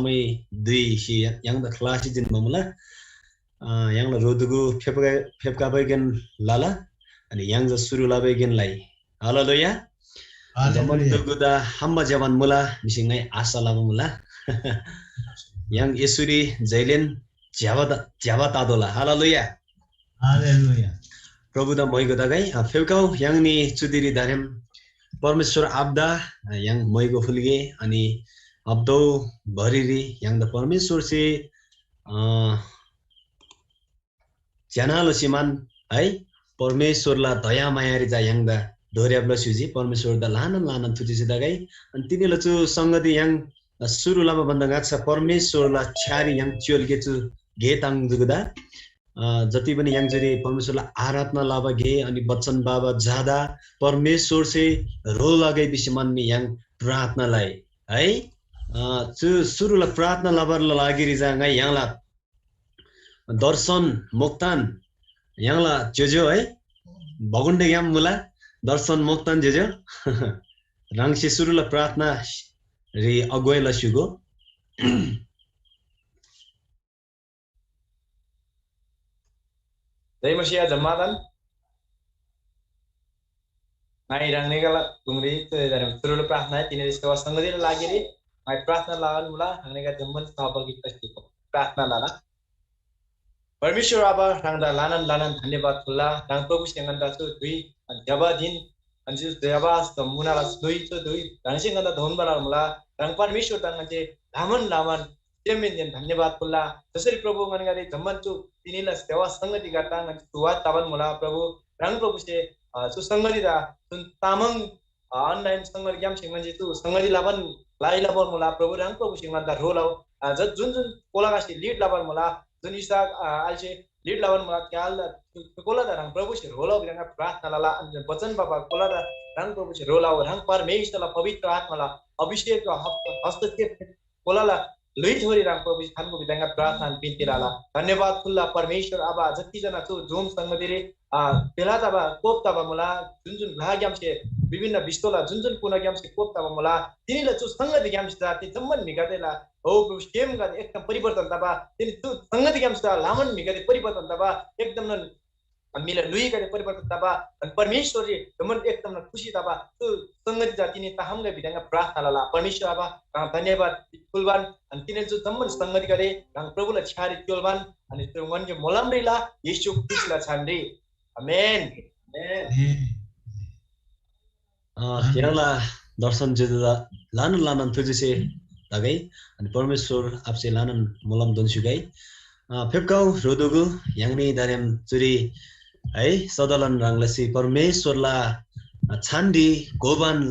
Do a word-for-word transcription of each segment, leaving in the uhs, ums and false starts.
समय दुई सी य्‍हाङदा ख्‍लासी जिन्‍बा मुला। अ, य्‍हाङला रोदुगु फेप्‍का-, फेप्‍काबैगेन लला, अनि य्‍हाङ चा सुरु लबैगेन लइ। हालेलुया। हालेलुया। जम्‍मान दुगुदा हाम्‍बा ज्‍यबान मुला भिसी ङाइ आशा लबा मुला। य्‍हाङ येशूरी जैलेन ज्‍यबा त-, ज्‍यबा ततोःला। हालेलुया। हालेलुया। प्रभुदा मोइगो तगै, अ, फेउकाउ य्‍हाङनी चुदिरी दारेम परमेश्‍वर आबादा, अ, य्‍हाङ मोइगो फुल्‍गे, अनि हप्‍दौ भरिरी य्‍हाङदा परमेश्‍वरसे, अ, ज्‍यना लसीमान है, परमेश्‍वरला दयामायारी चा य्‍हाङदा डोर्‍याब लसी हुजी। परमेश्‍वरदा ल्‍हानान ल्‍हानान थुजेसे तगै। अनि तिनीला चु संगति य्‍हाङ सुरु लबा भन्‍दा ङाच्‍छा परमेश्‍वरला छ्‌यारी य्‍हाङ च्‍योल्‍गे चु गे ताङ्जुगुदा, अ, जति पनि य्‍हाङ चुरी परमेश्‍वरला आराधना लबा गे अनि वचन बाबा जादा परमेश्‍वरसे ह्रो लगै भिसी मान मी य्‍हाङ प्रार्थना लइ है। अ, चु सुरुला प्रार्थना लबाला लागिरी चा ङाइ य्‍हाङला दर्शन मोक्तान य्‍हाङला ज्‍योज्‍यो है, भगुन्डेग्‍याम मुला दर्शन मोक्तान ज्‍योज्‍यो। ह्राङसे सुरुला प्रार्थना री अगुवाई लस्‍युगो। जय मसीह जम्मादान। ङाइ ह्राङनीगला गुङरी सुरुला प्रार्थना है, तिनीले सेवा संगतिला लागिरी ङाइ प्रार्थना लबान मुला, ह्राङनीगा जम्‍मान सहभागी तसी प्रार्थना लला। परमेश्‍वर आबा, ह्राङदा ल्‍हानान ल्‍हानान धन्‍यवाद फुल्‍ला। ह्राङ प्रभुसे ङन्‍दा चु धुइ ज्‍यबा धिन, अनि चु ज्‍यबा मुनाला धुइ, चु धुइ ह्राङसे ङन्‍दा धोन्‍बा लबा मुला। ह्राङ परमेश्‍वरदा ङन्‍से ल्‍हामान ल्‍हामान सेमहेन्‍सेन धन्‍यवाद फुल्‍ला। जसरी प्रभु ङनीगदे जम्‍मान चु तिनीला सेवा संगतिगदेदा ङन्‍से सुवाद तबान मुला। प्रभु, ह्राङ प्रभुसे, अ, चु संगतिदा जुन तामाङ अनलाइन संगतिग्‍यामसे ङन्‍से चु संगति लबान लाइ लबान मुला। प्रभु, ह्राङ प्रभुसे ङन्‍दा ह्रो लउ। अ, ज-, जुन जुन कोलागसे लिड लबान मुला, जुन इसहाक, अ, आलेसे लिड लबान मुला, त्याल कोलादा ह्राङ प्रभुसे ह्रो लउ भिदा प्रार्थना लला। अनि वचन बाबा कोलादा ह्राङ प्रभुसे ह्रो लउ। ह्राङ परमेश्‍वरला पवित्र आत्माला अभिषेक र हस्त-, हस्तक्षेप कोलाला ल्‍हुइ थोरी ह्राङ प्रभुसे थान्‍गो भिदा प्रार्थना बिन्ती लला। धन्‍यवाद फुल्‍ला परमेश्‍वर आबा, जति जना चु जुम संगतिरी, अ, भेला तबा कोप तबा मुला, जुन जुन ग्‍लाग्‍यामसे विभिन्न विश्वला जुन जुन कुनाग्‍यामसे कोप तबा मुला, तिनीला चु संगतिग्‍यामसे चा ति जम्‍मान म्‍हिगदेला हो प्रभु सेमगदे एकदम परिवर्तन तबा, तिनी चु संगतिग्‍यामसे चा ल्‍हानान म्‍हिगदे परिवर्तन तबा, एकदम म्‍हिला ल्‍हुइगदे परिवर्तन तबा, अनि परमेश्‍वररी जम्‍मान एकदम खुसी तबा, चु संगति चा तिनी तहमगै भिदा प्रार्थना लला। परमेश्‍वर आबा, ह्राङ धन्‍यवाद फुल्‍बान, अनि तिनीला चु जम्‍मान संगतिगदे ह्राङ प्रभुला छ्‌यारी त्‍योल्‍बान, अनि चु ङन्‍से मोलमरीला येशू ख्रीष्‍टला छानरी। आमेन। आमेन। अ, य्‍हाङला दर्शन ज्‍योज्‍योदा ल्‍हानान ल्‍हानान थुजेसे तगै, अनि परमेश्‍वर आबासे ल्‍हानान मोलम दोन्‍स्‍युगै। अ, फेप्‍काउ ह्रोदुगु य्‍हाङनी दारेम चुरी है सदलन ह्रङ् लसी परमेश्‍वरला, अ, छान्‍दी गोबान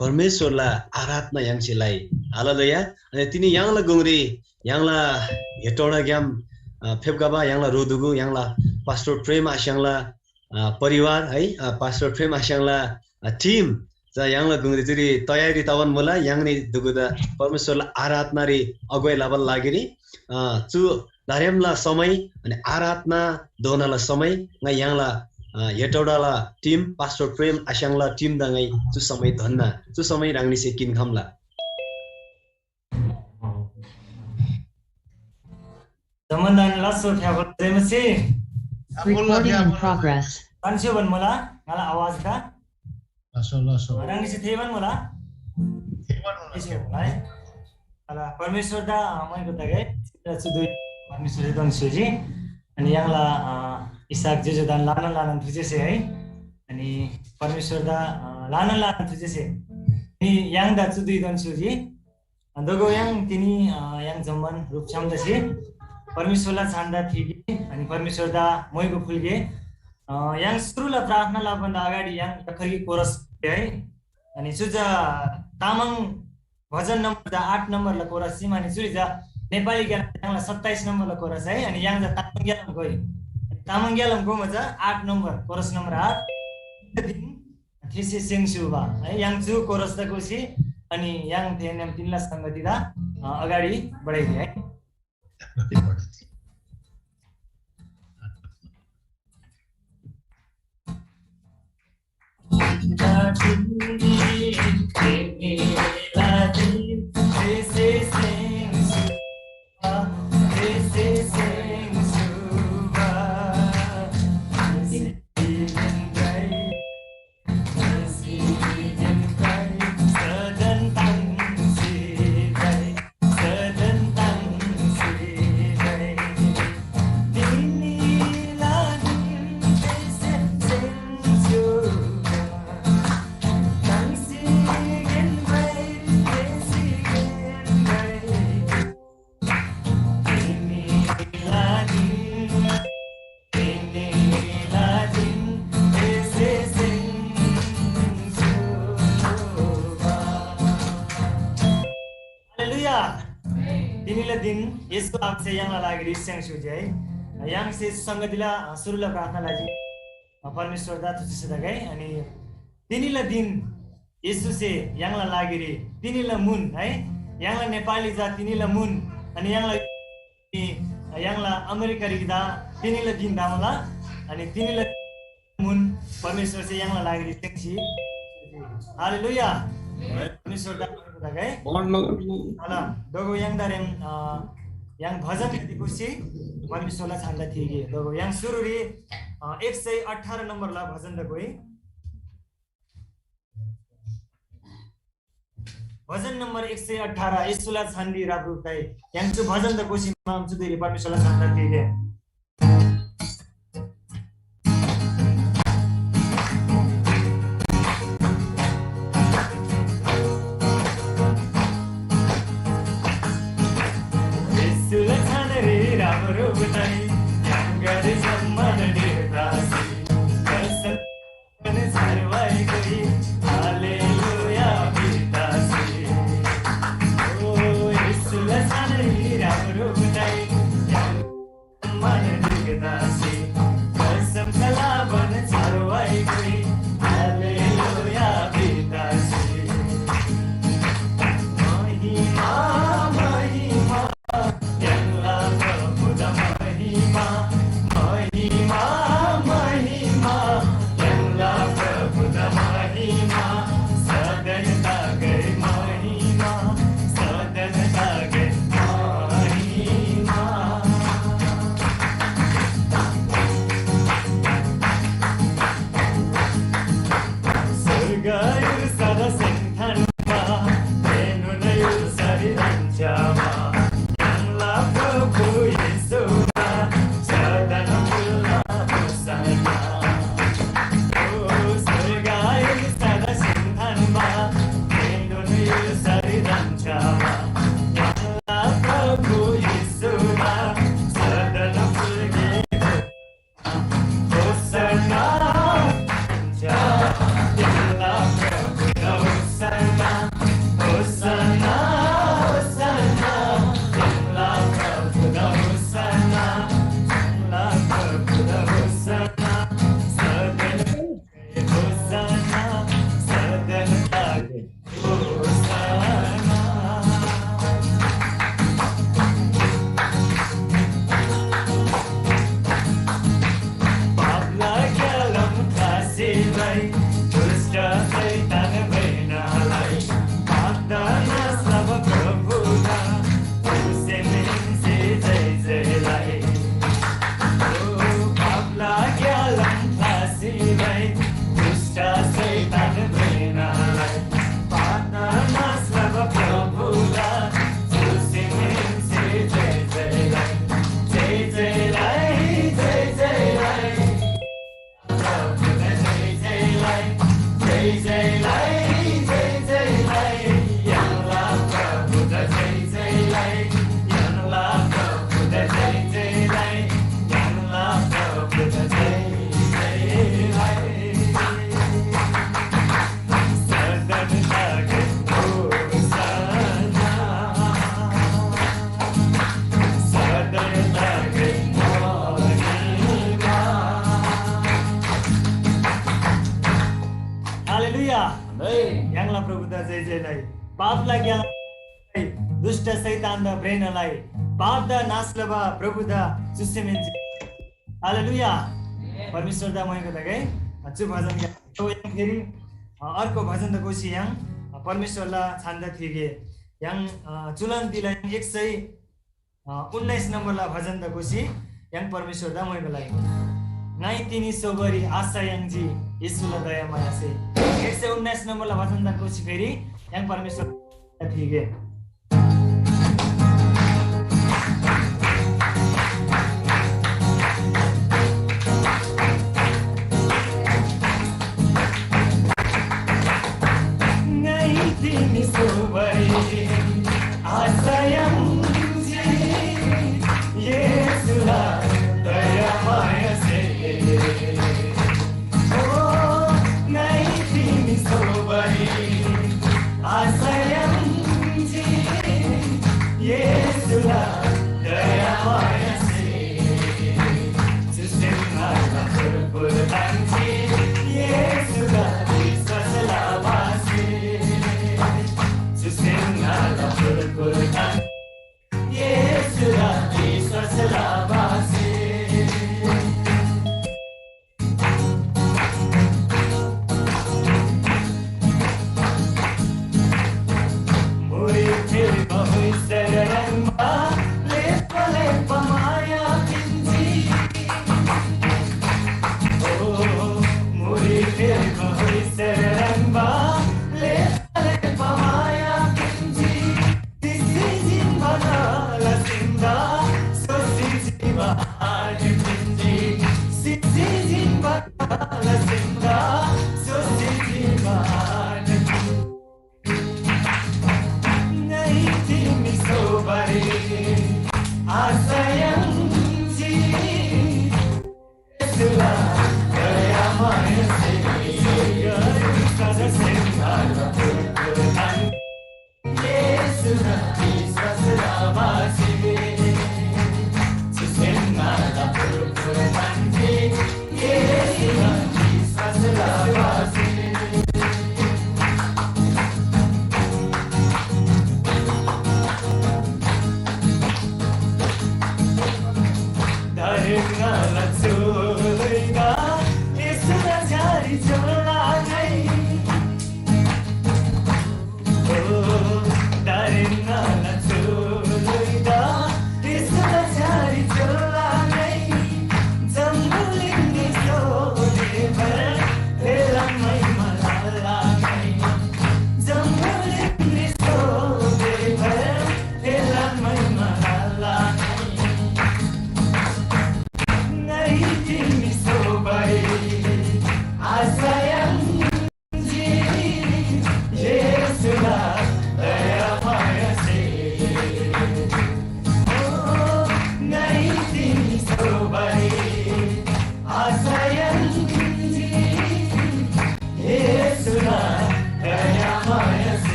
परमेश्‍वरला आराधना य्‍हाङसे लइ। हालेलुया। अनि तिनी य्‍हाङला गुङरी य्‍हाङला हेटौडाग्‍याम, अ, फेप्‍खबा य्‍हाङला ह्रोदुगु य्‍हाङला पास्टर प्रेम आस्‍याङला, अ, परिवार है, अ, पास्टर प्रेम आस्‍याङला, अ, टिम चा य्‍हाङला गुङरी चुरी तयारी तबान मुला। य्‍हाङनी दुगुदा परमेश्‍वरला आराधनारी अगुवाई लबाला लागिरी, अ, चु दारेमला समय अनि आराधना धोनाला समय ङाइ य्‍हाङला, अ, हेटौडाला टिम, पास्टर प्रेम आस्‍याङला टिमदा ङाइ चु समय धन्‍ना, चु समय ह्राङनीसे किन्‍खम्‍ला। जम्‍मादान लास्‍सो फ्‍याफल जयमसी। Recording in progress. तान्‍स्‍यो भन्‍मुला, ङाला आवाज का? लास्‍सो, लास्‍सो। ह्राङनीसे थेःबान मुला? थेःबान मुला। थेःसे होला है। अला परमेश्‍वरदा, अ, मैको तगै, सिद्रा चुदुइ परमेश्‍वरसे दोन स्‍योजी। अनि य्‍हाङला, अ, इसहाक जेजोदान लानन लानन थुजेसे है। अनि परमेश्‍वरदा, अ, लानन लानन थुजेसे। अनि य्‍हाङदा चुदुइ दोन स्‍योजी। दोगो य्‍हाङ तिनी, अ, य्‍हाङ जम्‍मान ह्रुप छ्‌याम तसी परमेश्‍वरला छान्‍दा थीगी, अनि परमेश्‍वरदा मोइगो फुल्‍गे। अ, य्‍हाङ सुरुला प्रार्थना लबाभन्दा अगाडि य्‍हाङ यखरगी कोरस है। अनि चु चा तामाङ भजन नम्‍बर चा आठ नम्‍बरला कोरस चीम, अनि चुरी चा नेपाली ग्‍याला य्‍हाङला सत्ताइस नम्‍बरला कोरस है। अनि य्‍हाङ चा तामाङ ग्‍यालाम गोइ। तामाङ ग्‍यालाम गोमा चा आठ नम्‍बर, कोरस नम्‍बर आठ। थेसे सेङ स्‍युबा है, य्‍हाङ चु कोरसदा गोसी, अनि य्‍हाङ थेनोन तिनला संगतिदा, अ, अगाडि बढाइदिया है। तिनीला दिन येशू आबासे य्‍हाङला लागिरी स्‍याङ्सी उजी है। य्‍हाङसे संगतिला, अ, सुरुला प्रार्थना लजी। अ, परमेश्‍वरदा थुसी तगै। अनि तिनीला दिन येशूसे य्‍हाङला लागिरी तिनीला मुन है, य्‍हाङला नेपाली जा तिनीला मुन, अनि य्‍हाङला, य्‍हाङला अमेरिकारी जा तिनीला दिन दामला, अनि तिनीला मुन परमेश्‍वरसे य्‍हाङला लागिरी स्‍याङ्सी। हालेलुया। परमेश्‍वरदा धन्यवाद है। ल, दोगो य्‍हाङ दारेम, अ, य्‍हाङ भजन गति कुसी परमेश्‍वरला छान्दा थिगे। दोगो य्‍हाङ सुरुरी, अ, एक सय अठार नम्बरला भजन द कोही। भजन नम्बर एक सय अठार, येशूला छान्दी राप्रुप्‍ताइ। य्‍हाङ चु भजन द कोसी माम चु देरी परमेश्‍वरला छान्दा थिगे। येशूला छान्दी राप्रुप्‍ताइ, य्‍हाङगदे जम्‍मान ढिक्‍तासी, कसम हालेलुया। य्‍हाङला प्रभुदा जय जय लइ। पापला ग्‍याल दुष्‍ट शैतानदा भ्रेना लइ। पापदा नाश लबा प्रभुदा चुसेमेन्‍जी। हालेलुया। परमेश्‍वरदा महिमा तगै। चु भजन फेरि अर्को भजन त कोसी य्‍हाङ परमेश्‍वरला छान्‍दा थिगे। य्‍हाङ चुलान दिला एक सय उन्नाइस नम्बरला भजन त कोसी य्‍हाङ परमेश्‍वरदा मोइबा लागि। ङाइ तिनी सोबारी आशा याङ्जी येशूला दयामायासे। एक सय उन्नाइस नम्बरला भजन त कोसी फेरि य्‍हाङ परमेश्‍वर थिगे। ङाइ तिनी सोबारी आशा याङ्जी येशूला दयामायासे। ओ ङाइ तिनी सोबारी आशा याङ्जी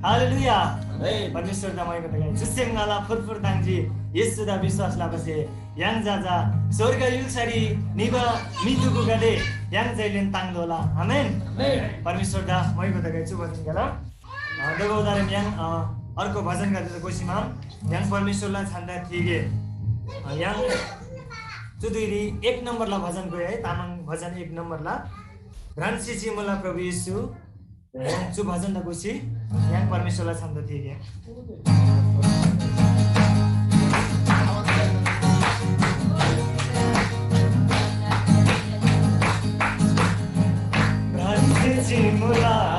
हालेलुया। आमेन। परमेश्‍वरदा महिमा तगै। चुसे ङाला फुरफुर ताङ्जी, येशूदा विश्‍वास लबासे य्‍हाङ जा जा स्‍वर्ग य्‍हुल्‍सारी निबा म्‍हि तुगुगदे य्‍हाङ जैलेन ताङ्तोःला। आमेन। आमेन। परमेश्‍वरदा महिमा तगै। चु भजन गेला। अ, दगो उदाहरण य्‍हाङ, अ, अर्को भजन गर्दा गोसीमा य्‍हाङ परमेश्‍वरला छन्‍दा थिगे। अ, य्‍हाङ चु धुइरी एक नम्बरला भजन गयो है, तामाङ भजन एक नम्बरला। ह्रान्‍सी चिमुला प्रभु येशू। य्‍हाङ चु भजन दा गोसी य्‍हाङ परमेश्‍वरला छन्‍दा थिगे। ह्रान्‍सी चिमुला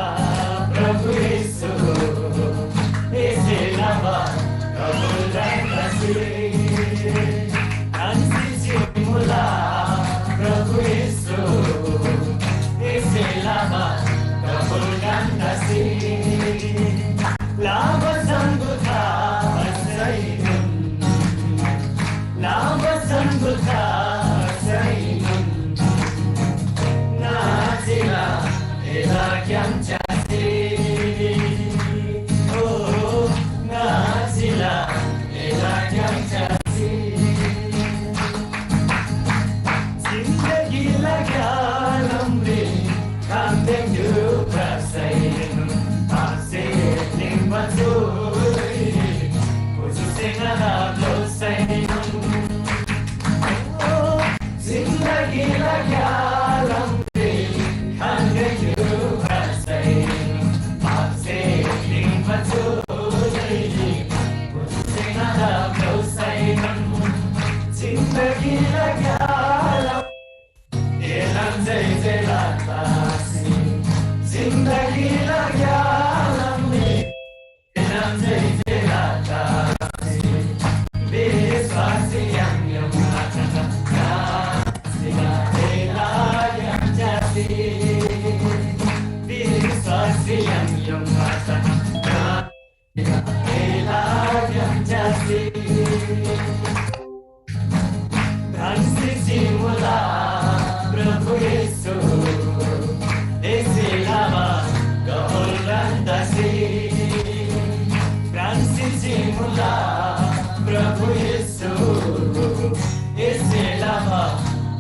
प्रभु येशू, एसे लबा कबुल ह्रान्‍सी। ह्रान्‍सी चिमुला प्रभु येशू, एसे लबा कबुल ह्रान्‍सी। लाबा सङ्गुथा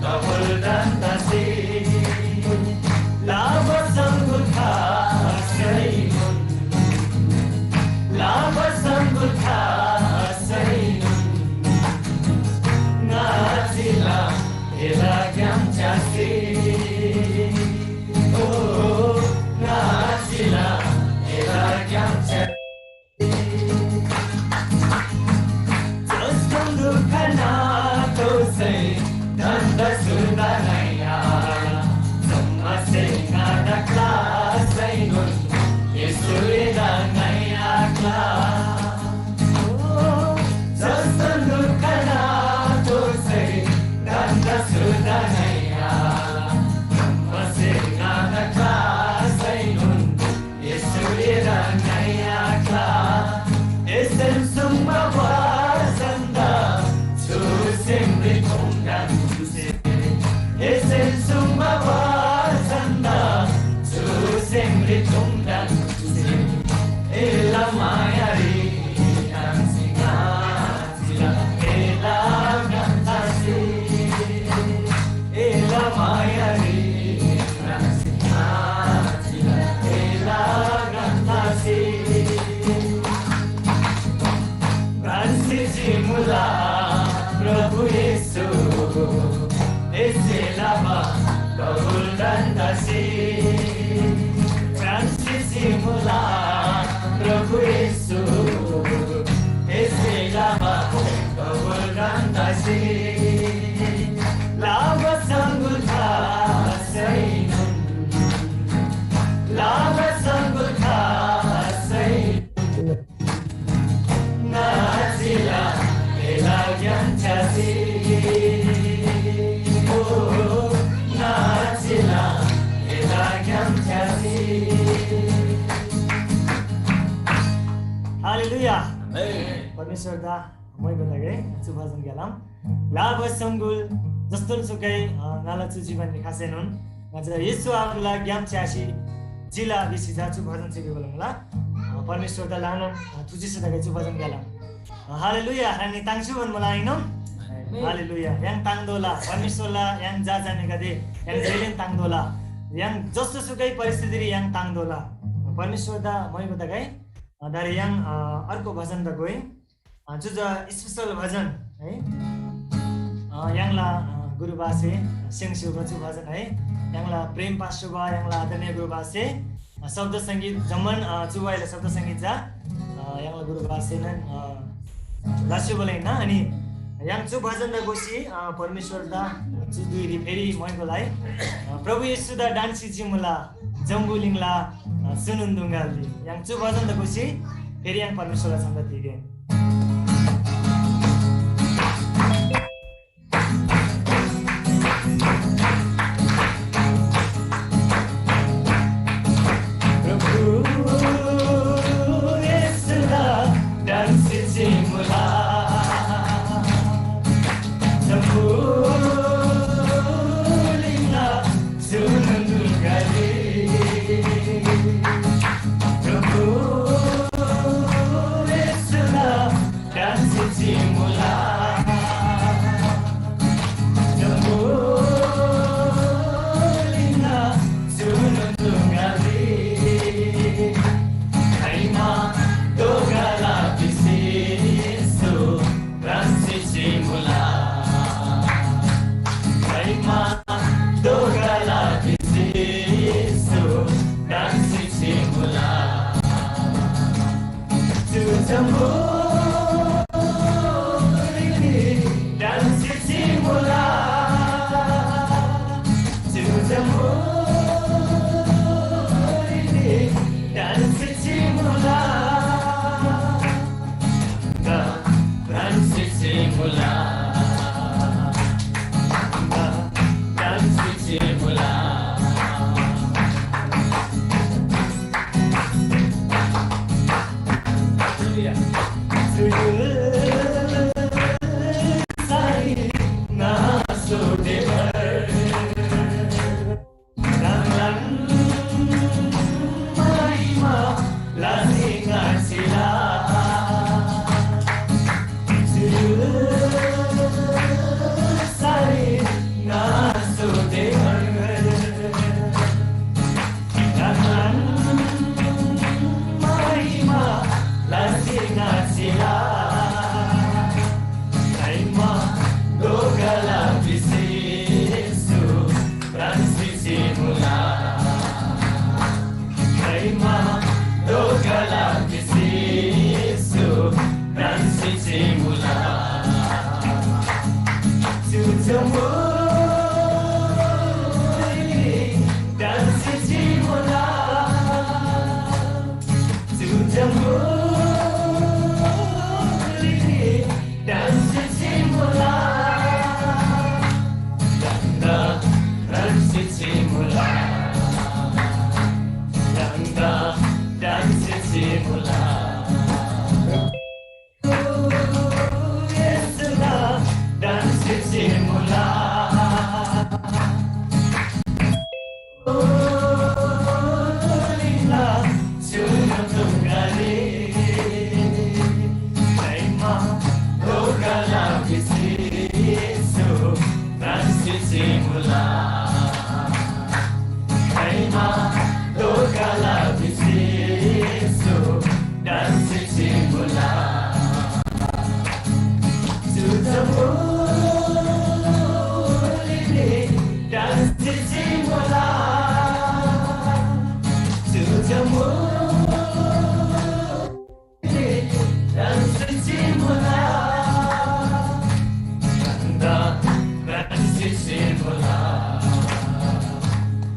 Uldan tasi, laba sangul khasaimun, laba sangul khasaimun, ngazila ela gyam chasi, o, ngazila ela gyam chasi. जस्तोन दुःख नातोःसै धन्दा सुर्दा नैया आला। जम्मासे ङादा क्लासैनोन येशूएदा नैया क्ला। ओ, जस्तोन दुःख नातोःसै धन्दा सुर्दा नैया आला। जम्मासे ङादा क्लासैनोन येशूएदा नैया क्ला, एसेन सुङ्बा बचनदा चु सेमरी थुङ्‌गन्‍से। एसेन सुङ्बा बचनदा चु सेमरी थुङ्‌गन्‍से। एला मायारी नाङ्सी ङा हालेलुया। आमेन। परमेश्‍वरदा मोइगो तगै चु भजन ग्‍यालाम। लाबा सङ्गुल जस्तोन सुकै, अ, ङाला चु जीवन निखासेनोन ङाचा येशू आबाला ग्‍याम च्‍यासी जिला भिसी जा चु भजन चु भिबा मुला। अ, परमेश्‍वरदा लानोन, अ, थुचिसे तगै चु भजन ग्‍यालाम। अ, हालेलुया। ह्राङनी ताङ्सुबन मुला आइनोन? आमेन। हालेलुया। य्‍हाङ ताङ्दोला, परमेश्‍वरला य्‍हाङ जा जानेगदे य्‍हाङ जैलेन ताङ्दोला। य्‍हाङ जस्तो सुकै परिस्थितिरी य्‍हाङ ताङ्दोला। परमेश्‍वरदा मोइगो तगै, अ, दारे य्‍हाङ, अ, अर्को भजन तगोइ। अ, चु चा स्पेशल भजन है। अ, य्‍हाङला, अ, गुरुबासे सेङ स्‍युबा चु भजन है। य्‍हाङला प्रेम पास्‍युबा य्‍हाङला आदरणीय गुरुबासे, अ, शब्द संगीत जम्‍मान, अ, चु वाइला शब्द संगीत चा, अ, य्‍हाङला गुरुबासेनोन, अ, लस्‍युबा हिन्‍ना। अनि य्‍हाङ चु भजनदा गोसी, अ, परमेश्‍वरदा चु धुइरी फेरी मोइगोलाई, अ, प्रभु येशूदा डान्‍सी चिमुला जम्‍बुलिङला, अ, सुनुन दुङ्गालरी य्‍हाङ चु भजनदा गोसी फेरी य्‍हाङ परमेश्‍वरला छन्‍दा तिगे। प्रभु येशूदा डान्‍सी चिमुला जम्‍बुलिङला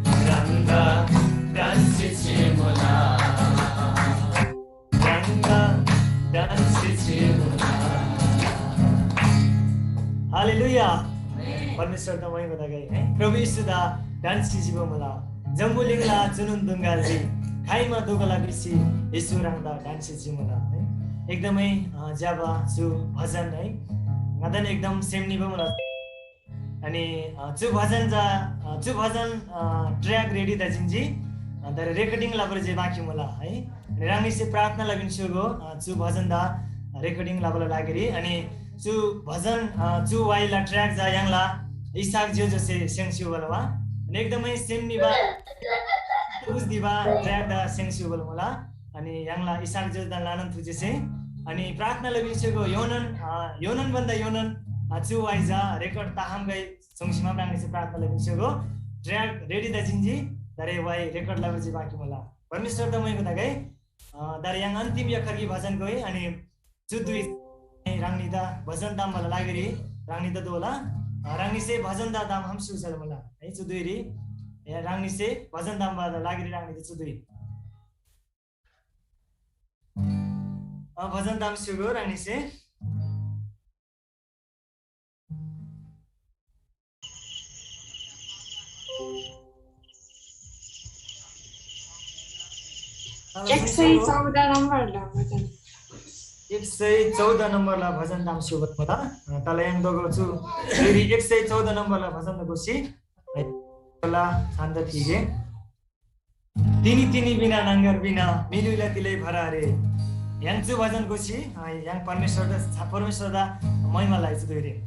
ह्राङदा डान्स चिमुला, ह्राङदा डान्स चिमुला। हालेलुया। परमेश्‍वरदा महिमा तगै है। प्रभु येशूदा डान्स चिबा मुला। जम्‍बुलिङला चुनोन दुङ्गालरी खाइमा दोगला भिसी येशू ह्राङदा डान्स चिमुला है। एकदमै, अ, ज्‍यबा चु भजन है। ङादान एकदम सेम निबा मुला। अनि, अ, चु भजन जा, अ, चु भजन, अ, ट्र्याक रेडी तजिन्‍जी, अ, तर रेकर्डिङ लबर जे बाँकी मुला है। अनि ह्राङनीसे प्रार्थना लबिन स्‍य्‍हूगो, अ, चु भजन दा रेकर्डिङ लबला लागिरी। अनि चु भजन, अ, चु वाइला ट्र्याक जा य्‍हाङला इसहाक ज्‍योज्‍योसे सेङ स्‍य्‍हूबा लबा। अनि एकदमै सेम निबा, उस दिबा ट्र्याक दा सेङ स्‍य्‍हूबा मुला। अनि य्‍हाङला इसहाक ज्‍योज्‍योदा नानन थुजेसे। अनि प्रार्थना लबिन स्‍य्‍हूगो योनन, अ, योनन भन्दा योनन, अ, चु वाइ जा रेकर्ड ताहामगै सोङसिमा प्राङ्गीसे प्रार्थना लबिन स्‍य्‍हूगो ट्र्याक रेडी तजिन्‍जी, दारे वाइ रेकर्ड लबा जे बाँकी मुला। परमेश्‍वरदा महिमा तगै, अ, दारे य्‍हाङ अन्‍तिम यखरगी भजन गोइ, अनि चु धुइ ह्राङनीदा भजन ताम्‍बाला लागिरी ह्राङनीदा दोला, अ, ह्राङनीसे भजन दा ताम हम सुसल मुला। है, चु धुइरी, ए, ह्राङनीसे भजन ताम्‍बाला लागिरी ह्राङनीदा चु धुइ, अ, भजन ताम स्‍य्‍हूगो ह्राङनीसे। एक सय चौध नम्बरला भजन। एक सय चौध नम्बरला भजन ताम स्‍य्‍हूगो मुला। अ, तला य्‍हाङ दोगो चु फेरि एक सय चौध नम्बरला भजन गोसी। है, होला, शान्त थिगे। तिनी तिनी बिना नाङ्गर बिना मिलुइला तिलै भरा रे। य्‍हाङ चु भजन गोसी, अ, य्‍हाङ परमेश्‍वरदा, परमेश्‍वरदा महिमा लाइछु धुइरे।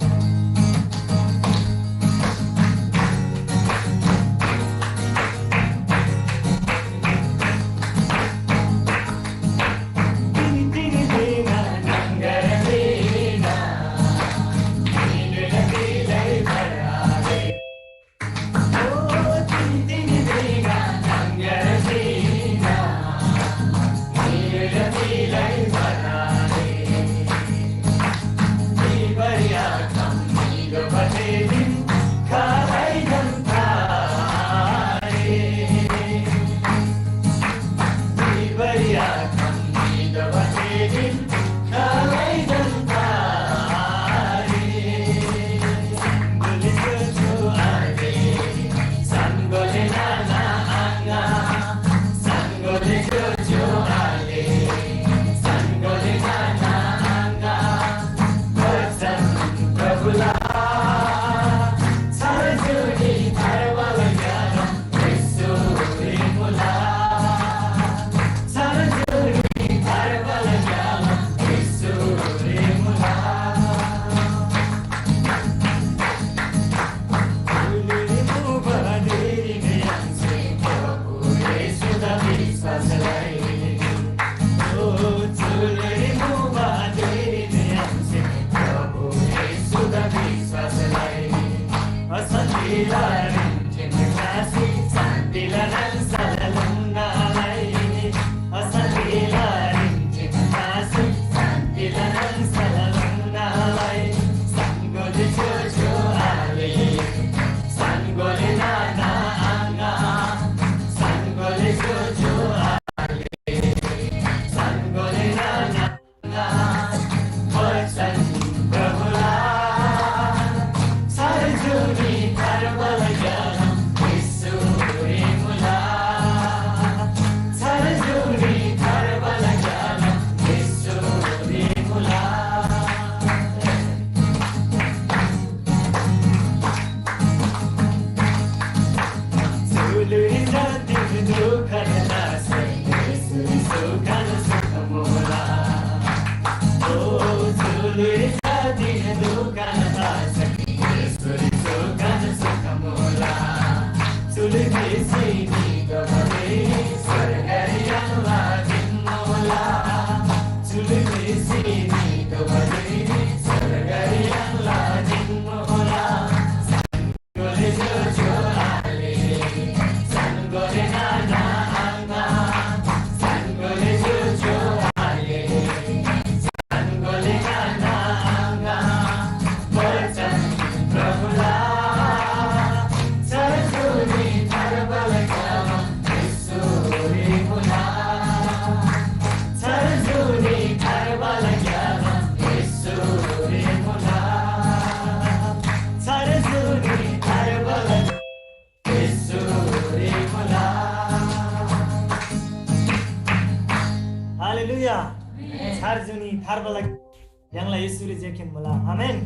थार जुनी थार बला य्‍हाङला येशूरी जेखेन मुला। आमेन।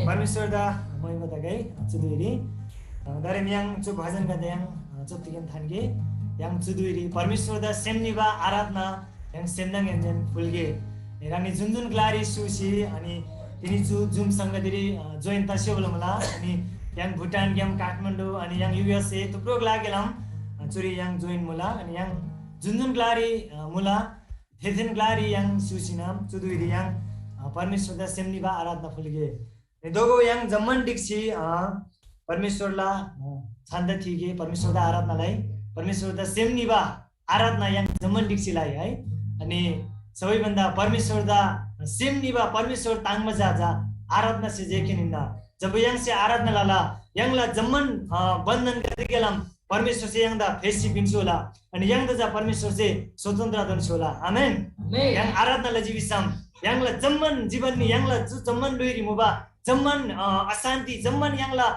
परमेश्‍वरदा महिमा तगै। चुदुइरी दारे म्‍याङ चु भजनगदे य्‍हाङ चोप्तिकेन थान्‍गे। य्‍हाङ चुदुइरी परमेश्‍वरदा सेम निबा आराधना य्‍हाङ सेमनाङएनदेन फुल्‍गे। ह्राङनी जुन जुन ग्‍लारी स्‍युसी अनि तिनी चु जुम संगतिरी जोइन तस्‍योबला मुला। अनि य्‍हाङ भुटानग्‍याम काठमाडौँ अनि य्‍हाङ युएसए थुप्रो ग्‍लागेलाम चुरी य्‍हाङ जोइन मुला। अनि य्‍हाङ जुन जुन ग्‍लारी मुला थेथेन ग्‍लारी य्‍हाङ स्‍युसीनम चुदुइरी य्‍हाङ परमेश्‍वरदा सेम निबा आराधना फुल्‍गे। दोगो य्‍हाङ जम्‍मान ढिक्‍सी परमेश्‍वरला छान्‍दा थीगे, परमेश्‍वरदा आराधना लइ, परमेश्‍वरदा सेम निबा आराधना य्‍हाङ जम्‍मान ढिक्‍सी लइ है। अनि सबैभन्दा परमेश्‍वरदा सेम निबा परमेश्‍वर ताङ्‍मा जा जा आराधना से जे खेनिन्‍दा। जब य्‍हाङसे आराधना लला य्‍हाङला जम्‍मान बन्‍धनगदे गेलाम परमेश्‍वरसे य्‍हाङदा फेसी पिन्‍सी होला। अनि य्‍हाङदा चा परमेश्‍वरसे स्वतन्त्र दोन्‍सी होला। आमेन। य्‍हाङ आराधना लजी भिसम य्‍हाङला जम्‍मान जीवननी य्‍हाङला जम्‍मान ल्‍हुइरी मुबा जम्‍मान अशान्ति जम्‍मान य्‍हाङला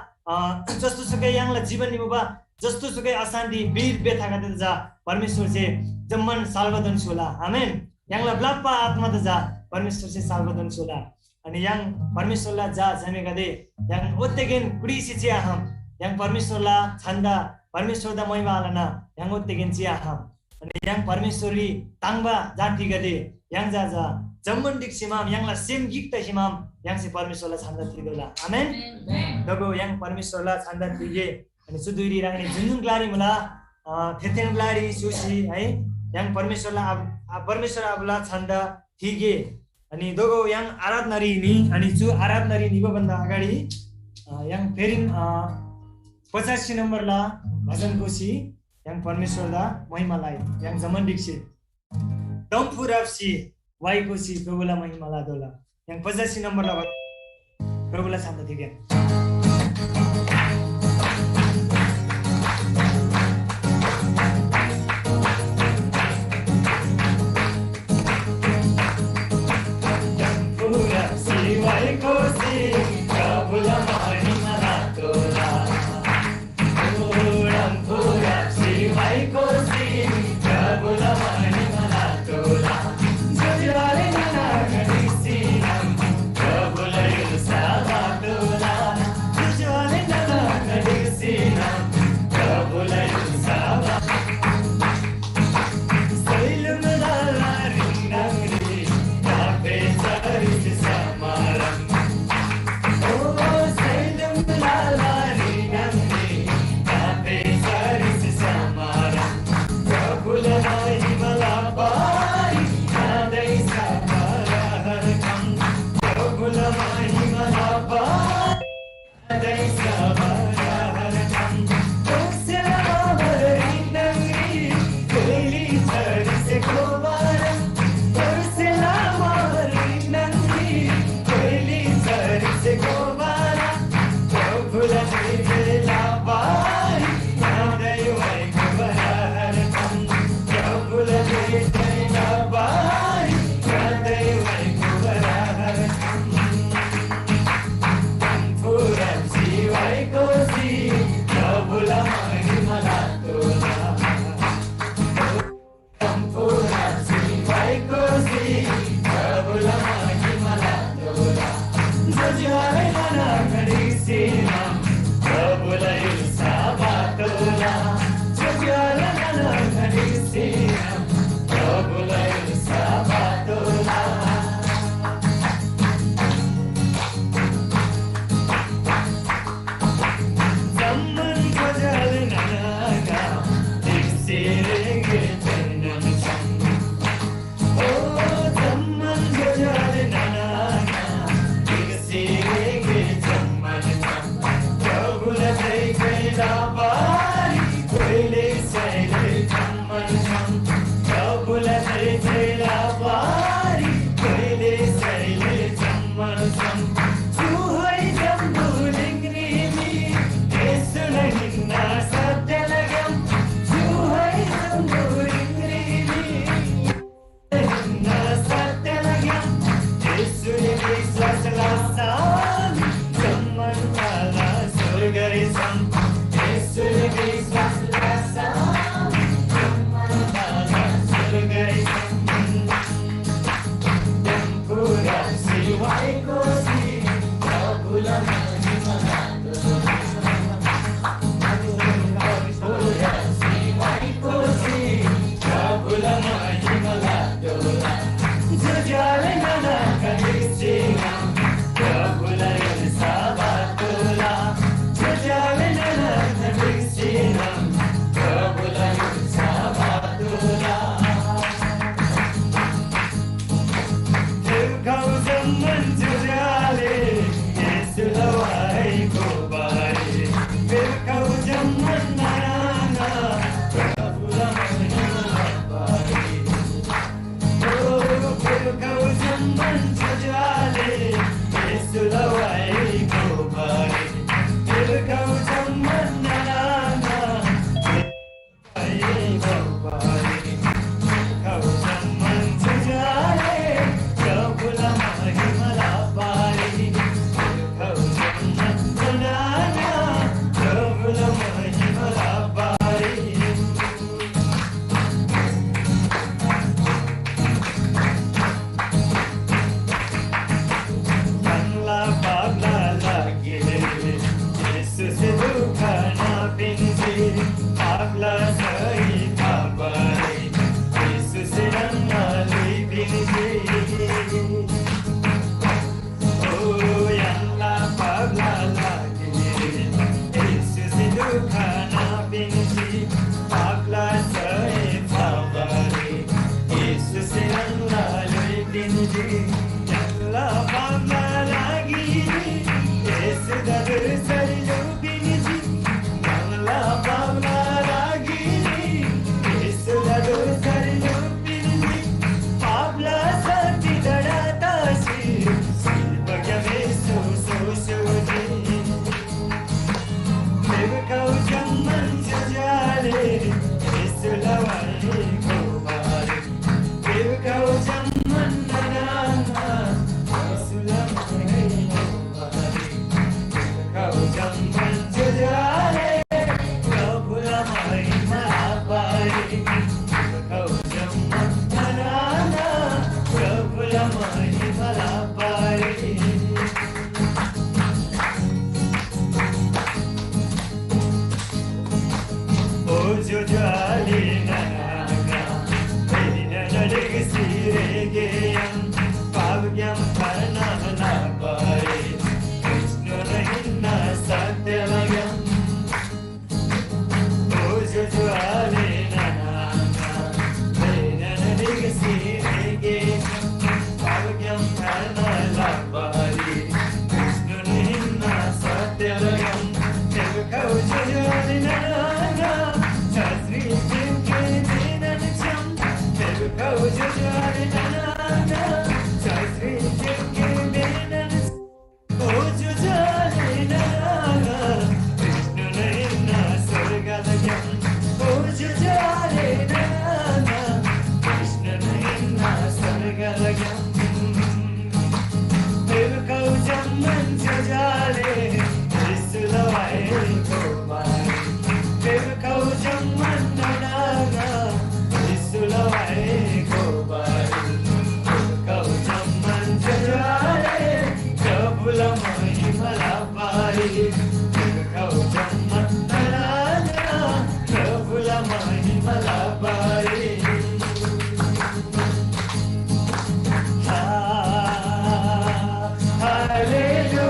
जस्तो सुकै य्‍हाङला जीवननी मुबा जस्तो सुकै अशान्ति बीर बेथागदेदा चा परमेश्‍वरसे जम्‍मान साल्‍बा दोन्‍सी होला। आमेन। य्‍हाङला ब्‍लप्‍बा आत्‍मादा चा परमेश्‍वरसे साल्‍बा दोन्‍सी होला। अनि य्‍हाङ परमेश्‍वरला झा झामेगदे य्‍हाङ ओत्‍तेगेन कुटिसी चिआखम। य्‍हाङ परमेश्‍वरला छन्‍दा परमेश्‍वरदा महिमा आलना य्‍हाङ ओत्‍तेगेन चिआखम। अनि य्‍हाङ परमेश्‍वररी ताङ्बा जातिगदे य्‍हाङ जा जा जम्‍मान ढिक्‍सीमाम य्‍हाङला सेम गिक तसीमाम य्‍हाङसे परमेश्‍वरला छन्‍दा थितोःला। आमेन। दगो य्‍हाङ परमेश्‍वरला छन्‍दा थिगे। अनि चु धुइरी ह्राङनी जुन जुन ग्‍लारी मुला थेथेन ग्‍लारी स्‍युसी है य्‍हाङ परमेश्‍वरला परमेश्‍वर आबाला छन्‍दा थिगे। अनि दोगो य्‍हाङ आराधनारी नि अनि चु आराधनारी निबा भन्दा अगाडि य्‍हाङ फेरिन पचासी नम्बरला भजन गोसी य्‍हाङ परमेश्‍वरदा महिमा लइ। य्‍हाङ जम्‍मान ढिक्‍सी डम्‍फु राप्‍सी वाइ गोसी प्रभुला महिमा लतोःला। य्‍हाङ पचासी नम्बरला भजन प्रभुला छन्‍दा थिगे। य्‍हाङला पापला लागिरी येशूसे दुःख नापिन्‍जी। पापला सय थाबारी येशूसे ह्राङला ल्‍हुइ पिन्‍जी। ओ य्‍हाङला पापला लागिरी येशूसे दुःख नापिन्‍जी। पापला सय थाबारी येशूसे ह्राङला ल्‍हुइ पिन्‍जी। य्‍हाङला पापला लागिरी येशूदा क्रुसरी ल्‍हुइ पिन्‍जी। य्‍हाङला पापला लागिरी येशूदा क्रुसरी ल्‍हुइ पिन्‍जी। पापला शक्ति टाढा तसी सिल्‍बाग्‍याम येशू सोसी उजी। फेप्‍खउ जम्‍मान ज्‍योज्‍यो आले, येशूला वाइ गोबारी। फेप्‍खउ जम्‍मान नाना, येशूला वाइ गोबारी। फेप्‍खउ जम्‍मान ज्‍योज्‍यो आले, प्रभुला महिमा लबारी। फेप्‍खउ जम्‍मान नाना, प्रभुला महिमा लबारी। ओ ज्‍योज्‍यो आले नाना, धिनना ढिक्‍सी रेःगोन, पापग्‍याम थार्ना लबारी, विष्‍णुन हिन्‍ना सत्‍यला ग्‍याम। ओ ज्‍योज्‍यो आले नाना आङा, ल्‍हानान ढिक्‍सी रेःगोन, पापग्‍याम थार्ना लबारी, विष्‍णुन हिन्‍ना सत्‍यला ग्‍याम। फेप्‍खउ ज्‍योज्‍यो आले नाना आङा, छास्री ठिमके बेनान छ्‌याम। फेप्‍खउ ज्‍योज्‍यो आले नाना आङा, छास्री ठिमके बेनान ओ ज्‍योज्‍यो आले नाना, विष्‍णुन हिन्‍ना स्‍वर्गला ग्‍याम। ओ ज्‍योज्‍यो आले नाना, विष्‍णुन हिन्‍ना स्‍वर्गला ग्‍याम। फेप्‍खउ जम्‍मान ज्‍योज्‍यो आले, येशूला वाइ गोबारी। फेप्‍खउ जम्‍मान नाना, येशूला वाइ गोबारी। फेप्‍खउ जम्‍मान ज्‍योज्‍यो आले, प्रभुला महिमा लबारी। फेप्‍खउ जम्‍मान नाना, प्रभुला महिमा लबारी। हा, हालेलुया।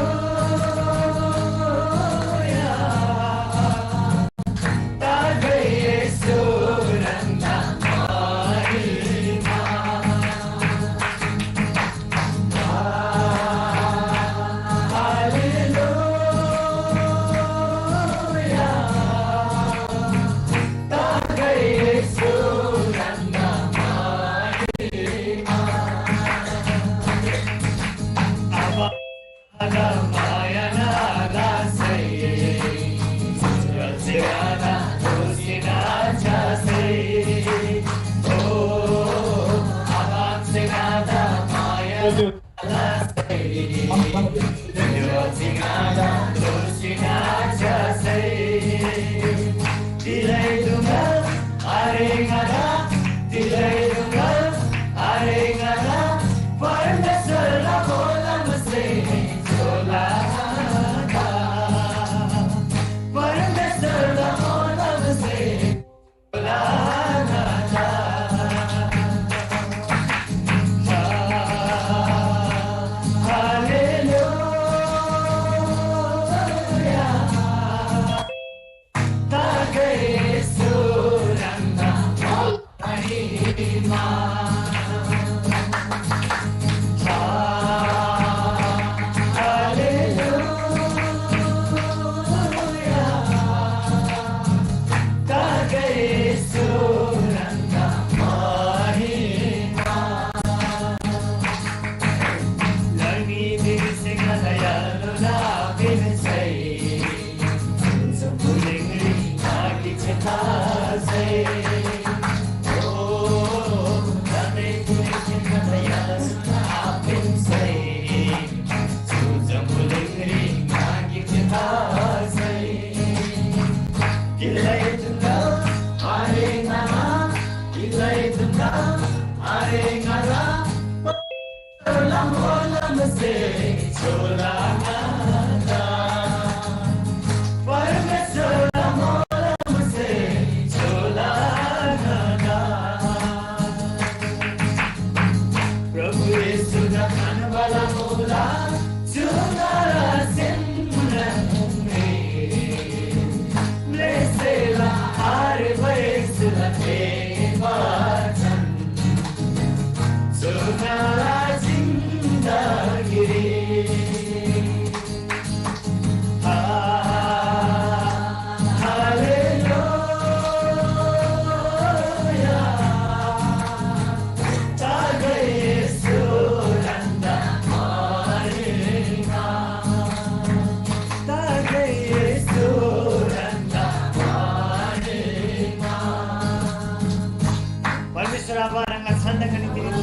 प्रभु येशूदा खानवाला मुला, चुनाला सेमना मुने। ब्लेसेला आरे वयसला ते बाचन। चुनाला जिन्दगी। परमेश्वर आबा, ह्राङला छन्‍दका निम्ति निम्ति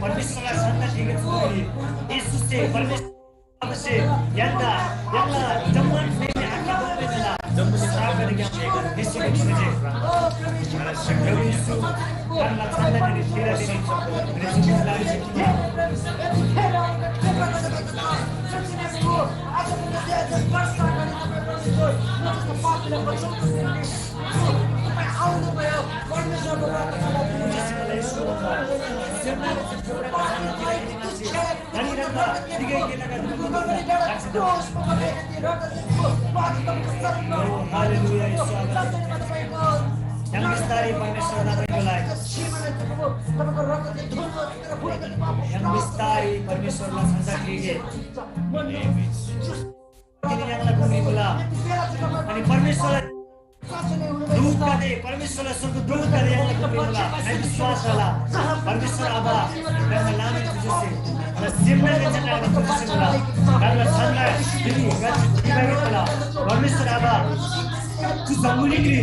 परमेश्वरला सन्‍तान ठीक छु। येशूसे परमेश्वरसे य्‍हाङदा, य्‍हाङला जम्‍मान म्‍हेमे आख्‍या दोप्‍पै बेला जम्‍मान श्रापगदेग्‍याम निसी निसी जे। प्रभु येशू, ह्राङला सन्‍ताननी तेरा दिने। हालेलुया, य्‍हाङ बिस्तारै परमेश्वरदा धन्यवाद। य्‍हाङ बिस्तारै परमेश्वरला छन्‍दा गिगे। तिनी य्‍हाङला गुङरी मुला। अनि परमेश्वरला दूतगदे, परमेश्वरला स्वर्गदूतगदे य्‍हाङला गुङरी मुला। ङाइ विश्‍वास लला। परमेश्‍वर आबा, ह्राङला नामरी थुजेसे, ह्राङला सेमनारी चट्टानरी थुजेसे मुला। ह्राङला सन्‍तान तिनी ङाच्‍छा ठिबारी मुला। परमेश्‍वर आबा, चु जम्‍बुलिङरी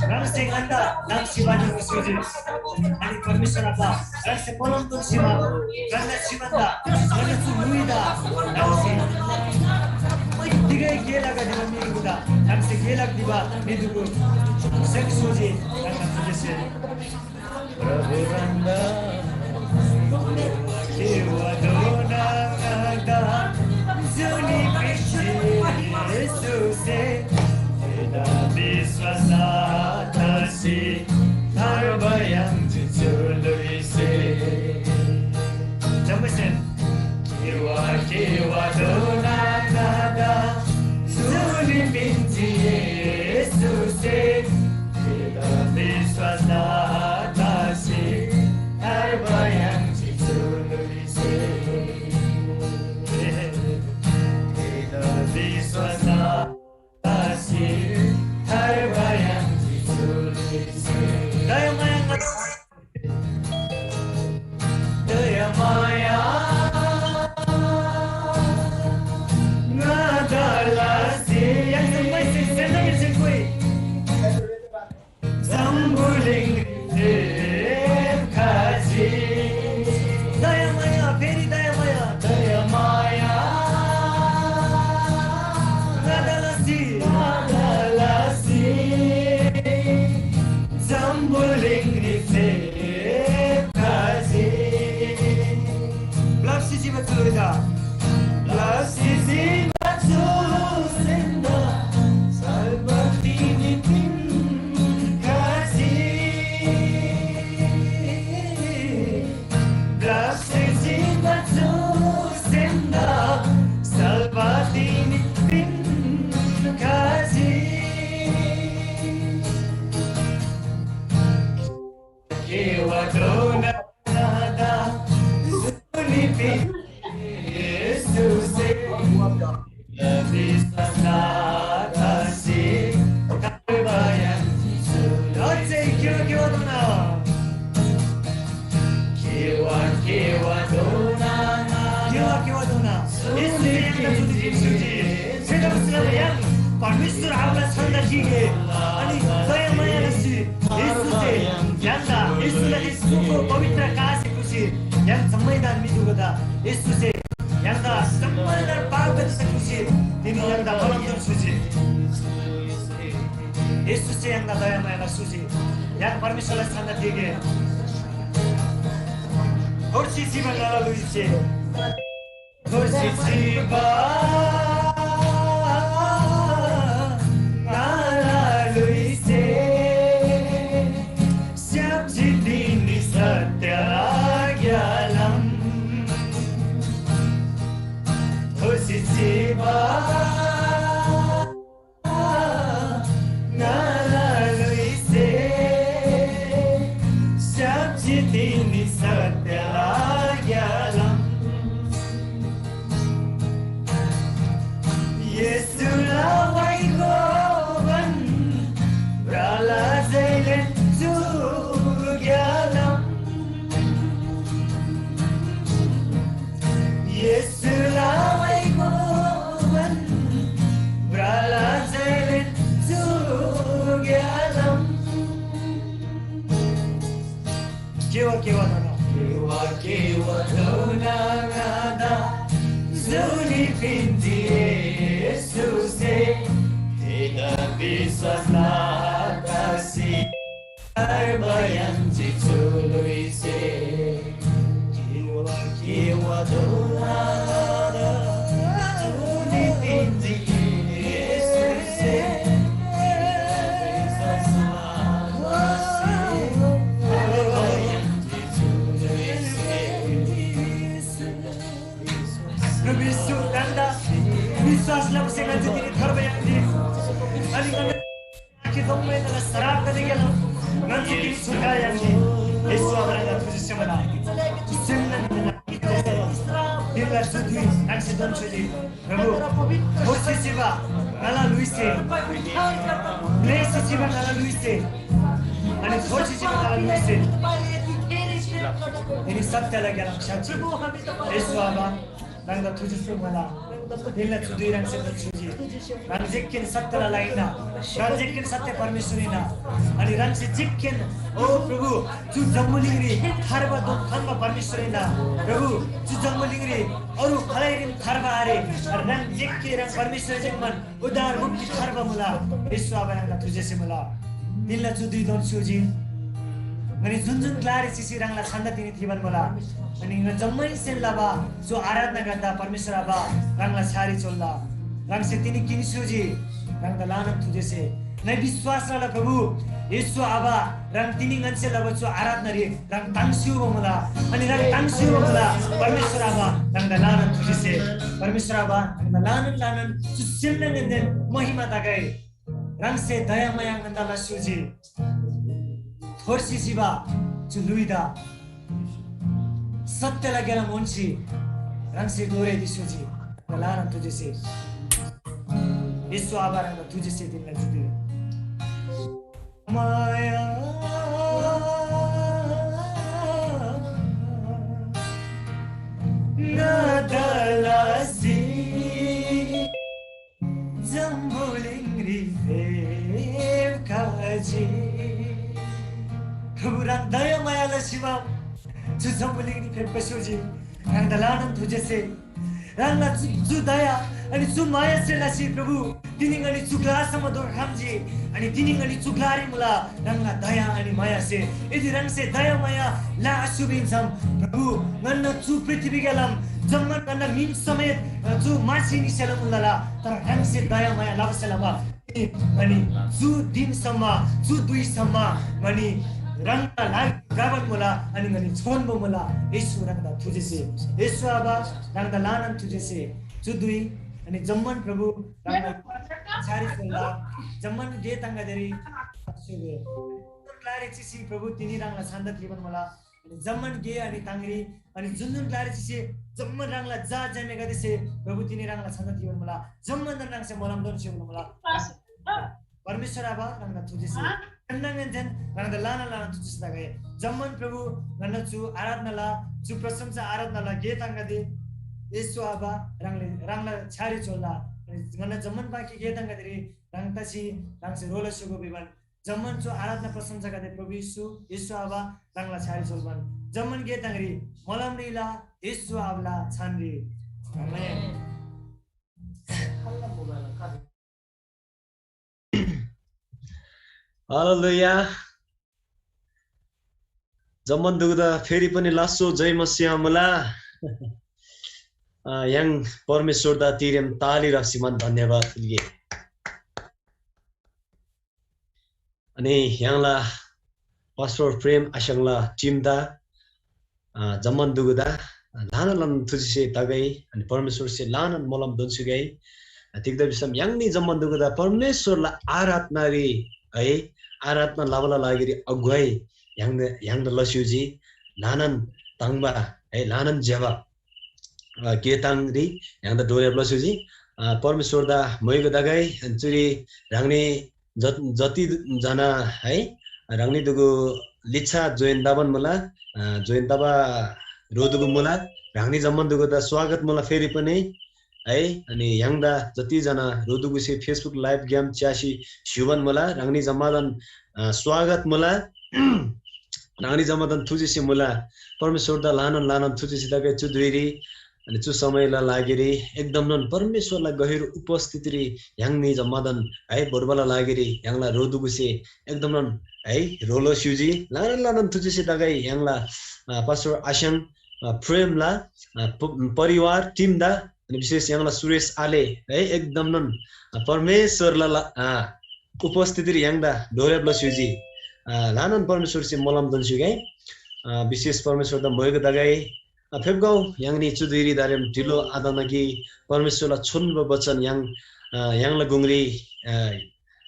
ह्राङसे ङन्‍दा नाम सेवा निसी स्‍होजी। अनि परमेश्‍वर आबा, ह्राङसे मोलम तोन सिमा, ह्राङला सिमान्‍दा, ह्राङला चु ल्‍हुइदा, ह्राङसे तिगै गे लगा भिबा म्‍हिगदेदा, ह्राङसे गे लग भिबा म्‍हिगदेगु सेम स्‍होजी, ह्राङला थुजेसे। प्रभु ह्राङदा सेवा दोना ङादा जुनी पिन्‍जी येशूसे, थेदा विश्‍वास लसी थार्बा याङ्जी चु ल्‍हुइसे। जम्‍बुसेन केवा केवा दोना ङादा जुनी पिन्‍जी येशूसे, थेदा विश्‍वास लसी थार्बा याङ्जी चु ल्‍हुइसे। थेदा विश्‍वास लसी थार्बा याङ्जी चु ल्‍हुइसे। दयामाया Blessed is the परमेश्वर आबाला छन्‍दा गिक हे, अनि दयामाया लसी येशूसे य्‍हाङदा, येशूला सुखो पवित्र कासे खुसी य्‍हाङ जम्‍मैदान मितुगदा येशूसे य्‍हाङदा जम्‍मैदान पापगदेसे खुसी तिनी य्‍हाङदा बलन्दर सुजी। येशूसे य्‍हाङदा दयामाया सुजी। य्‍हाङ परमेश्‍वरला छन्‍दा गिक हे। थोर्सी चिबा ङाला लुइसे। थोर्सी चिबा ङाला लुइसे। स्‍याप्‍जी तिनी सत्‍यला ग्‍यालाम। थोर्सी चिबा ङाला लुइसे, स्‍याप्‍जी तिनी सत्‍यला ग्‍यालाम। येशूला वाइ गोबान भ्रला जैलेन चु ग्‍यालाम। येशूला वाइ गोबान भ्रला जैलेन चु ग्‍यालाम। केवा केवा धोना। केवा केवा धोना ङादा जुनी पिन्‍जी येशूसे। थेदा विश्‍वास लसी तार्बा याङ्जी चु लुइसे। केवा केवा धोना ङादा जुनी पिन्‍जी येशूसे। प्रभु येशू, ह्राङदा विश्‍वास लबसे ङन्‍से तिनी थार्बा याङ्जी। अनि ङन्‍से आखे जम्‍मैनला सरापगदे गेला ङन्‍से तिनी छुटकारा याङ्जी। येशू आबा, ह्राङदा थुजी सेमला। सेमला दिनला सुधुइ ह्राङसे दोन छुजी। प्रभु, थोर्सी चिबा ङाला लुइसे, ब्‍लेसी चिबा ङाला लुइसे, अनि थोर्सी चिबा ङाला लुइसे। तिनी सत्‍यला ग्‍यालाम स्‍याप्‍जी। येशू आबा, ह्राङदा थुजी सेमला। तिनला चु धुइ ह्राङसे दोन छुजी। ह्राङ जेकेन सत्‍यला लाइना, ह्राङ जेकेन सत्‍य परमेश्‍वर हिन्‍ना। अनि ह्राङसे जेकेन, ओ प्रभु, चु जम्‍बुलिङरी थार्बा दोन थान्‍बा परमेश्‍वर हिन्‍ना। प्रभु, चु जम्‍बुलिङरी अरू खालैरीन थार्बा आरे। ह्राङ जेके ह्राङ परमेश्‍वर जेङ्‌मान उद्धार मुक्ति थार्बा मुला। येशू आबा, ह्राङदा थुजेसे मुला। तिनला चु धुइ दोन स्‍युजी। ङनी जुन जुन ग्‍लारी चिसी ह्राङला छन्‍दा तिनी थिबान मुला। अनि ङा जम्‍मैसेन लबा चु आराधना गर्दा परमेश्‍वर आबा ह्राङला छ्‌यारी चोल्‍ला। ह्राङसे तिनी किन स्‍युजी। ह्राङदा ल्‍हानान थुजेसे। ङाइ विश्‍वास लला प्रभु, येशू आबा, ह्राङ तिनी ङन्‍से लबा चु आराधनारी ह्राङ ताङ्स्‍युबा मुला, अनि ह्राङ ताङ्स्‍युबा मुला। परमेश्‍वर आबा, ह्राङदा ल्‍हानान थुजेसे। परमेश्‍वर आबा, ह्राङदा ल्‍हानान ल्‍हानान चु सेमनाङदेन महिमा तगै। ह्राङसे दयामाया ङन्‍दा लस्‍युजी। थोर्सी चिबा चु ल्‍हुइदा सत्‍यला गेला म्‍होन्‍सी ह्राङसे दोःरेदी स्‍युजी। ह्राङदा ल्‍हानान थुजेसे। येशू आबा, ह्राङदा थुजेसे तिनला जुदी। माया ङादा लसी जम्‍बुलिङरी फेप्‍खजी। प्रभु, ह्राङ दयामाया लसीमा चु जम्‍बुलिङरी फेप्‍खस्‍युजी। ह्राङदा ल्‍हानान थुजेसे। ह्राङला चु, चु दया अनि चु मायासे लसी प्रभु तिनी ङनी चु ग्‍लासम्म दोर खम्‍जी। अनि तिनी ङनी चु ग्‍लारी मुला ह्राङला दया अनि मायासे। यदि ह्राङसे दया माया लआस्‍युबा हिन्‍सम प्रभु ङन्‍ना चु पृथ्वीग्‍यालाम जम्‍मान ङन्‍ना मिन समेत चु मासी निसेला मुला, तर ह्राङसे दया माया लबासे लबा अनि चु दिनसम्म, चु धुइसम्म ङनी ह्राङदा लागि गाबान मुला अनि ङनी छोन्‍बो मुला। येशू ह्राङदा थुजेसे, येशू आबा ह्राङदा ल्‍हानान थुजेसे, चु धुइ अनि जम्‍मान प्रभु ह्राङदा छारी सोल्‍ला, जम्‍मान गे ताङ्गादेरी ग्‍लारी चिसी प्रभु तिनी ह्राङला छन्‍दा थीबान मुला। अनि जम्‍मान गे अनि ताङरी अनि जुन जुन ग्‍लारी चिसे जम्‍मान ह्राङला जा जम्‍मेगदेसे प्रभु तिनी ह्राङला छन्‍दा तिबान मुला। जम्‍मान ह्राङसे मोलम दोन सेबुल मुला। परमेश्‍वर आबा ह्राङदा थुजेसे ह्राङदाङएन झेन ह्राङदा लाना लाना थुजेसे तगै। जम्‍मान प्रभु ह्राङला चु आराधनाला चु प्रशंसा आराधनाला गे ताङ्गादे येशू आबा ह्राङले ह्राङला छ्यारी चोल्‍ला। अनि ह्राङला जम्‍मान बाँकी गे ताङ्गादेरी ह्राङ तसी ह्राङसे रोला स्‍युगो भिबान जम्‍मान चु आराधना प्रशंसागदे प्रभु येशू, येशू आबा ह्राङला छ्‌यारी सोल्‍बान जम्‍मान गे ताङरी मोलमरीला येशू आबाला छानरी। आमेन। हालेलुया। जम्‍मान दुगुदा फेरि पनि लास्‍सो जय मसीह मुला। अ, य्‍हाङ परमेश्‍वरदा तिरेम ताली राप्‍सीमान धन्‍यवाद पिन्‍गे। अनि य्‍हाङला पास्टर प्रेम आस्‍याङला टिमदा, अ, जम्‍मान दुगुदा ल्‍हानान ल्‍हानान थुचिसे तगै, अनि परमेश्‍वरसे ल्‍हानान मोलम दोन्‍सुगै। तिग्‍दा भिसम य्‍हाङनी जम्‍मान दुगुदा परमेश्‍वरला आराधनारी है, आराधना लबाला लागिरी अगुवाई य्‍हाङदा, य्‍हाङदा लस्‍युजी ल्‍हानान ताङ्बा है, ल्‍हानान ज्‍यबा अ, गे ताङरी य्‍हाङदा डोर्‍याब लस्‍युजी। अ, परमेश्‍वरदा मोइगो तगै, चुरी ह्राङनी जत-, जति जना है, ह्राङनी दुगु लिच्‍छा जोइन तबान मुला, अ, जोइन तबा रोदुगु मुला, ह्राङनी जम्‍मान दुगुदा स्वागत मुला फेरि पनि है। अनि य्‍हाङदा जति जना रोदुगुसे Facebook live ग्‍याम च्‍यासी स्‍युबान मुला, ह्राङनी जम्‍मादान, अ, स्वागत मुला। ह्राङनी जम्‍मादान थुचिसी मुला। परमेश्‍वरदा ल्‍हानान ल्‍हानान थुचिसी तगै चु धुइरी अनि चु समयला लागिरी एकदमनोन परमेश्‍वरला गहिरो उपस्थितिरी य्‍हाङनी जम्‍मादान है भोर्बाला लागिरी य्‍हाङला रोदुगुसे एकदमनोन है रोलो स्‍युजी। ल्‍हानान ल्‍हानान थुचिसी तगै य्‍हाङला, अ, पास्टर आस्‍याङ, अ, प्रेमला, अ, प-, परिवार टिमदा अनि विशेष य्‍हाङला सुरेश आले है एकदमनोन परमेश्‍वरला ला-, आ, उपस्थितिरी य्‍हाङदा डोर्‍याब लस्‍युजी। आ, ल्‍हानान परमेश्‍वरसे मोलम दोन्‍स्‍युगै। आ, विशेष परमेश्‍वरदा मोइगो तगै। आ, फेप्‍गौ य्‍हाङनी चु धुइरी दारेम ढिलो आतना कि परमेश्‍वरला छोन्‍बो वचन य्‍हाङ, आ, य्‍हाङला गुङरी, आ,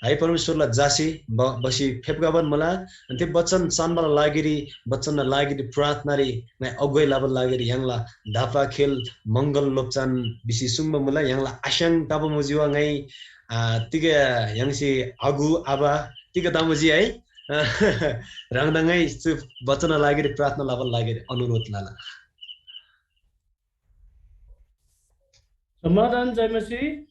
है परमेश्‍वरला जासे ब-, बसी फेप्‍गबान मुला। अनि थे वचन सान्‍बाला लागिरी, वचनला लागिरी प्रार्थनारी ङाइ अगुवाई लबाला लागिरी य्‍हाङला धापा खेल मंगल लोप्‍चान भिसी सुङ्बा मुला। य्‍हाङला आस्‍याङ तबा मुजी वा ङाइ, आ, तिग य्‍हाङसे आगु आबा तिग तमुजी है? ह्राङदा ङाइ चु वचनला लागिरी प्रार्थना लबाला लागिरी अनुरोध लला। समाधान जयमसी।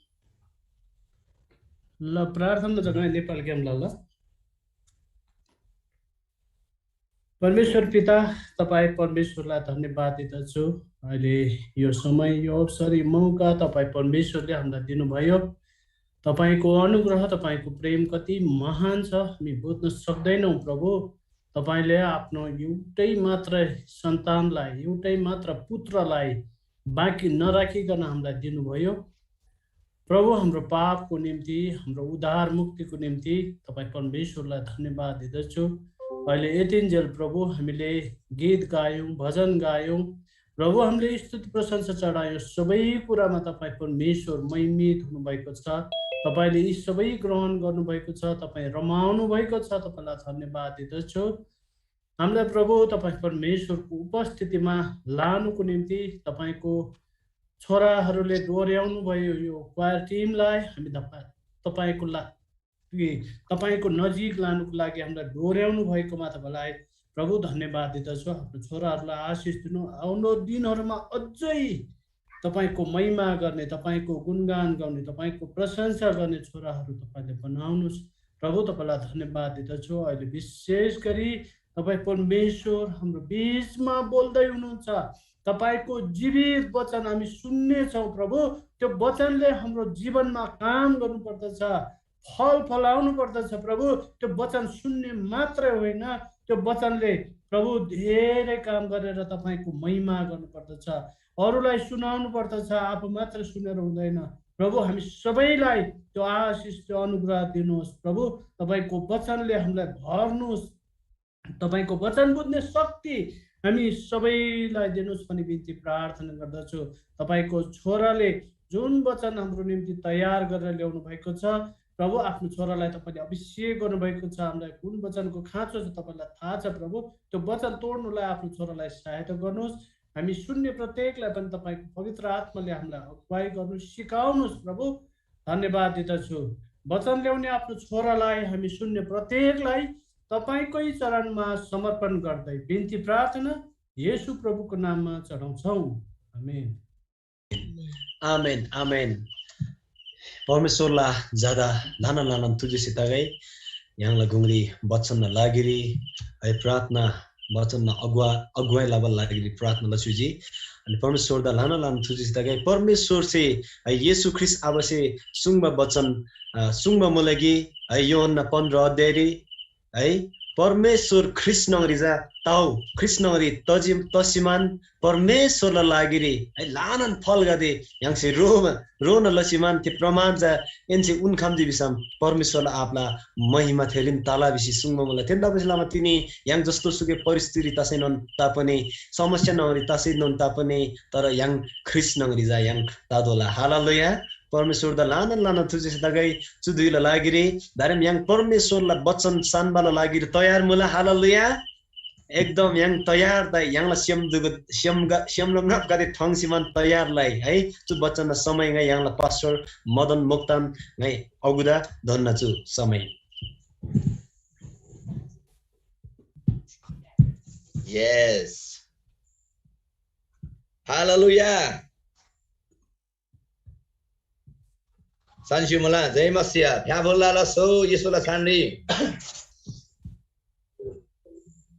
ल, प्रार्थना जगाई नेपाल ग्याम लला। परमेश्वर पिता, तपाईँ परमेश्वरलाई धन्यवाद दिँदछु। अहिले यो समय, यो अवसर, यो मौका तपाईँ परमेश्वरले हामीलाई दिनुभयो। तपाईँको अनुग्रह, तपाईँको प्रेम कति महान छ, हामी बुझ्न सक्दैनौँ प्रभु। तपाईँले आफ्नो एउटै मात्र सन्तानलाई, एउटै मात्र पुत्रलाई बाँकी नराखिकन हामीलाई दिनुभयो। प्रभु, हाम्रो पापको निम्ति, हाम्रो उद्धार मुक्तिको निम्ति तपाईँ परमेश्वरलाई धन्यवाद दिँदछु। अहिले यतिन्जेल प्रभु, हामीले गीत गायौँ, भजन गायौँ, प्रभु, हामीले स्तुति प्रशंसा चढायौँ, सबै कुरामा तपाईँ परमेश्वर महिमित हुनुभएको छ। तपाईँले यी सबै ग्रहण गर्नुभएको छ, तपाईँ रमाउनु भएको छ, तपाईँलाई धन्यवाद दिँदछु। हामीलाई प्रभु, तपाईँ परमेश्वरको उपस्थितिमा लानुको निम्ति तपाईँको छोराहरूले डोर्‍याउनु भयो यो क्वायर टिमलाई। हामी तपाईँ, तपाईँको ला-, कि तपाईँको नजिक लानुको लागि हामीलाई डोर्‍याउनु भएकोमा तपाईँलाई प्रभु धन्यवाद दिँदछु। आफ्नो छोराहरूलाई आशिष दिनु। आउने दिनहरूमा अझै तपाईँको महिमा गर्ने, तपाईँको गुणगान गर्ने, तपाईँको प्रशंसा गर्ने छोराहरू तपाईँले बनाउनुहोस्। प्रभु, तपाईँलाई धन्यवाद दिँदछु। अहिले विशेष गरी तपाईँ परमेश्वर हाम्रो बीचमा बोल्दै हुनुहुन्छ। तपाईँको जीवित वचन हामी सुन्नेछौँ प्रभु। त्यो वचनले हाम्रो जीवनमा काम गर्नुपर्दछ, फल फलाउनु पर्दछ प्रभु। त्यो वचन सुन्ने मात्रै होइन, त्यो वचनले प्रभु धेरै काम गरेर तपाईँको महिमा गर्नुपर्दछ, अरूलाई सुनाउनु पर्दछ, आफू मात्र सुनेर हुँदैन। प्रभु, हामी सबैलाई त्यो आशिष, त्यो अनुग्रह दिनुहोस् प्रभु। तपाईँको वचनले हामीलाई भर्नुहोस्, तपाईँको वचन बुझ्ने शक्ति हामी सबैलाई दिनुहोस् भनी बिन्ती प्रार्थना गर्दछु। तपाईँको छोराले जुन वचन हाम्रो निम्ति तयार गरेर ल्याउनु भएको छ प्रभु, आफ्नो छोरालाई तपाईँले अभिषेक गर्नुभएको छ, हामीलाई कुन वचनको खाँचो छ तपाईँलाई थाहा छ प्रभु। त्यो वचन तोड्नुलाई आफ्नो छोरालाई सहायता गर्नुहोस्। हामी सुन्ने प्रत्येकलाई पनि तपाईँको पवित्र आत्माले हामीलाई अगुवाई गर्नु सिकाउनुहोस् प्रभु। धन्यवाद दिँदछु वचन ल्याउने आफ्नो छोरालाई, हामी सुन्ने प्रत्येकलाई तपाईँकै चरणमा समर्पण गर्दै बिन्ती प्रार्थना येशू प्रभुको नाममा चढाउँछौँ। आमेन। आमेन, आमेन। परमेश्वरला ज्यादा ल्‍हानान ल्‍हानान तुजिसे तगै। य्‍हाङला गुङरी बचनना लागिरी है प्रार्थना, बचनना अगुवा अगुवाई लबाला लागिरी प्रार्थना लस्‍युजी। अनि परमेश्वरदा ल्‍हानान ल्‍हानान तुजिसे तगै। परमेश्वरसे है येशू ख्रीष्‍ट आबासे सुङ्बा बचन अ, सुङ्बा मुला कि है यूहन्‍ना पन्ध्र अध्यायरी है परमेश्वर ख्रीष्‍ट न्‍हङरी जा तउ, ख्रीष्‍ट न्‍हङरी तजि तसिमान परमेश्वरला लागिरी है ल्‍हानान फलगदे य्‍हाङसे रोमा रोना लसीमान थे प्रमाण चा एन्‍से उन्‍खम्‍जी भिसम परमेश्‍वरला आबाला महिमा थेरीन तला भिसी सुङ्बा मुला। थेतबासेलमा तिनी य्‍हाङ जस्तो सुकै परिस्थिति तसैनोन तापनि, समस्या न्‍हङरी तसैनोन तापनि, तर य्‍हाङ ख्रीष्‍ट न्‍हङरी चा य्‍हाङ ततोःला। हालेलुया। परमेश्‍वरदा ल्‍हानान ल्‍हानान थुजेसे तगै चु धुइला लागिरी दारेम य्‍हाङ परमेश्‍वरला बचन सान्‍बाला लागिरी तयार मुला। हालेलुया। एकदम य्‍हाङ तयार तै य्‍हाङला सेम दुगु सेम सेम नम्नपगदे ठङसिमान तयार लाई है। चु बचनना समय ङाइ य्‍हाङला पास्टर मदन मोक्तान ङाइ अगुदा धन्‍ना चु समय। Yes. Hallelujah. Sanju mula, जय मसीह। फ्याफुल्ला लसो, येशूला छानरी।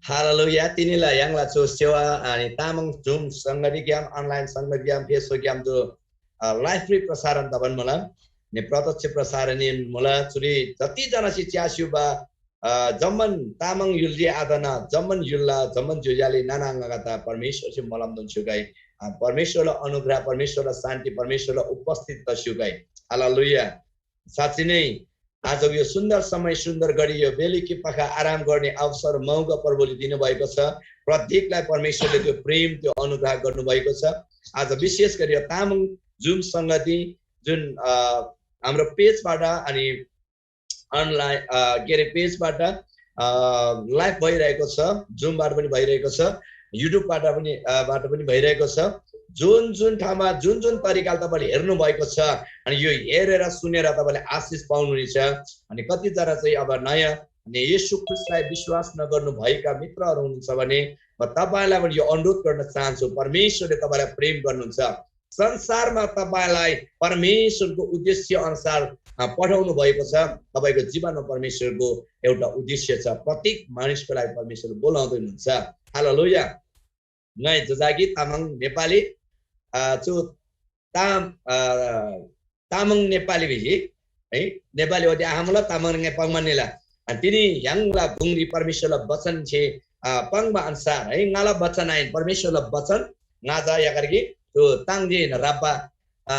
हालेलुया। तिनीला य्‍हाङला चु सेवा अनि तामाङ जुम संगतिग्‍याम, अनलाइन संगतिग्‍याम, फेसबुकग्‍याम जो लाइभ प्रसारण तबान मुला। नि प्रत्यक्ष प्रसारण मुला। चुरी जति जनासी च्यास्‍युबा अ, जम्‍मान तामाङ य्‍हुल्‍जी आतना, जम्‍मान य्‍हुलला, जम्‍मान ज्‍योज्‍याली नाना आङागदा परमेश्‍वरसे मोलमदोन स्‍युगै। अ, परमेश्‍वरला अनुग्रह, परमेश्‍वरला शान्ति, परमेश्‍वरला उपस्थित त स्‍युगै। हालेलुया। साँच्‍ची नै आजको यो सुन्दर समय, सुन्दर घडी, यो बेलुकी पख आराम गर्ने अवसर, मौका प्रभुले दिनुभएको छ। प्रत्येकलाई परमेश्‍वरले त्यो प्रेम, त्यो अनुग्रह गर्नुभएको छ। आज विशेष गरी यो तामाङ जुम संगति जुन, अ, हाम्रो पेजबाट अनि अनलाइन, अ, के अरे, पेजबाट, अ, लाइभ भइरहेको छ, जुमबाट पनि भइरहेको छ, युट्युबबाट पनि, अ, बाट पनि भइरहेको छ। जुन जुन ठाउँमा जुन जुन तरिकाले तपाईँले हेर्नुभएको छ, अनि यो हेरेर सुनेर तपाईँले आशिष पाउनुहुनेछ। अनि कतिजना चाहिँ अब नयाँ अनि येशू ख्रीष्‍टलाई विश्वास नगर्नुभएका मित्रहरू हुनुहुन्छ भने म तपाईँलाई पनि यो अनुरोध गर्न चाहन्छु, परमेश्वरले तपाईँलाई प्रेम गर्नुहुन्छ। संसारमा तपाईँलाई परमेश्वरको उद्देश्य अनुसार, अ, पठाउनु भएको छ। तपाईँको जीवनमा परमेश्वरको एउटा उद्देश्य छ। प्रत्येक मानिसको लागि परमेश्वर बोलाउँदै हुनुहुन्छ। हालेलुया। ङाइ जजाकी तामाङ नेपाली, अ, चु ताम, अ, तामाङ नेपाली भिजी है, नेपाली ओते आहामला तामाङ ङाइ पाङ्‌मान निला। अनि तिनी य्‍हाङला गुङरी परमेश्वरला वचन छे, अ, पाङ्बा अनुसार है, ङाला वचन आइन, परमेश्वरला वचन ङाजा याकरकी तो ताङ जे न राब्बा, अ,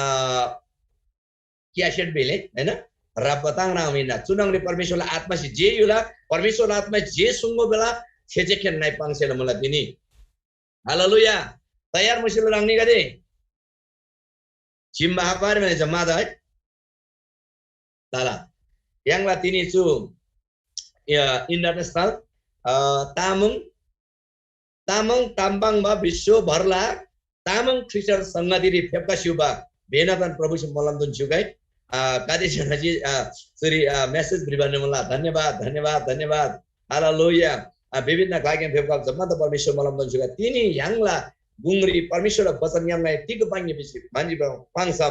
क्यासेट बेले, हैन? राब्बा ताङ राङ मिना। चुनङले परमेश्वरला आत्मासे जे युला, परमेश्वरला आत्मा जे सुङ्गो बेला, छेचे खेन नाइ पाङ्सेला मुला तिनी। हालेलुया। तयार मुसिलो राङ्नी गदे। जिम्बा हापार भने जम्मा द है। ताला। य्‍हाङला तिनी चु, अ, इन्टरनेसनल, अ, तामाङ, तामाङ ताम्बाङमा विश्वभरला तामाङ ख्रिस्टियन संगतिरी फेप्‍का स्‍युबा भेनातन प्रभुसे मोलमदुन स्‍युगै। अ, गाते सेनाजी, अ, सुरी, अ, मेसेज भ्रिबान मुला। धन्यवाद, धन्यवाद, धन्यवाद। हालेलुया। अ, विभिन्न ग्‍लाग्‍याम फेप्‍का जम्‍मा त परमेश्‍वर मोलमदुन स्‍युगै। तिनी य्‍हाङला गुङरी परमेश्‍वरला वचन य्‍हाङलाई तिग पाङ्गे भिसी मान्‍जी पाङ्सम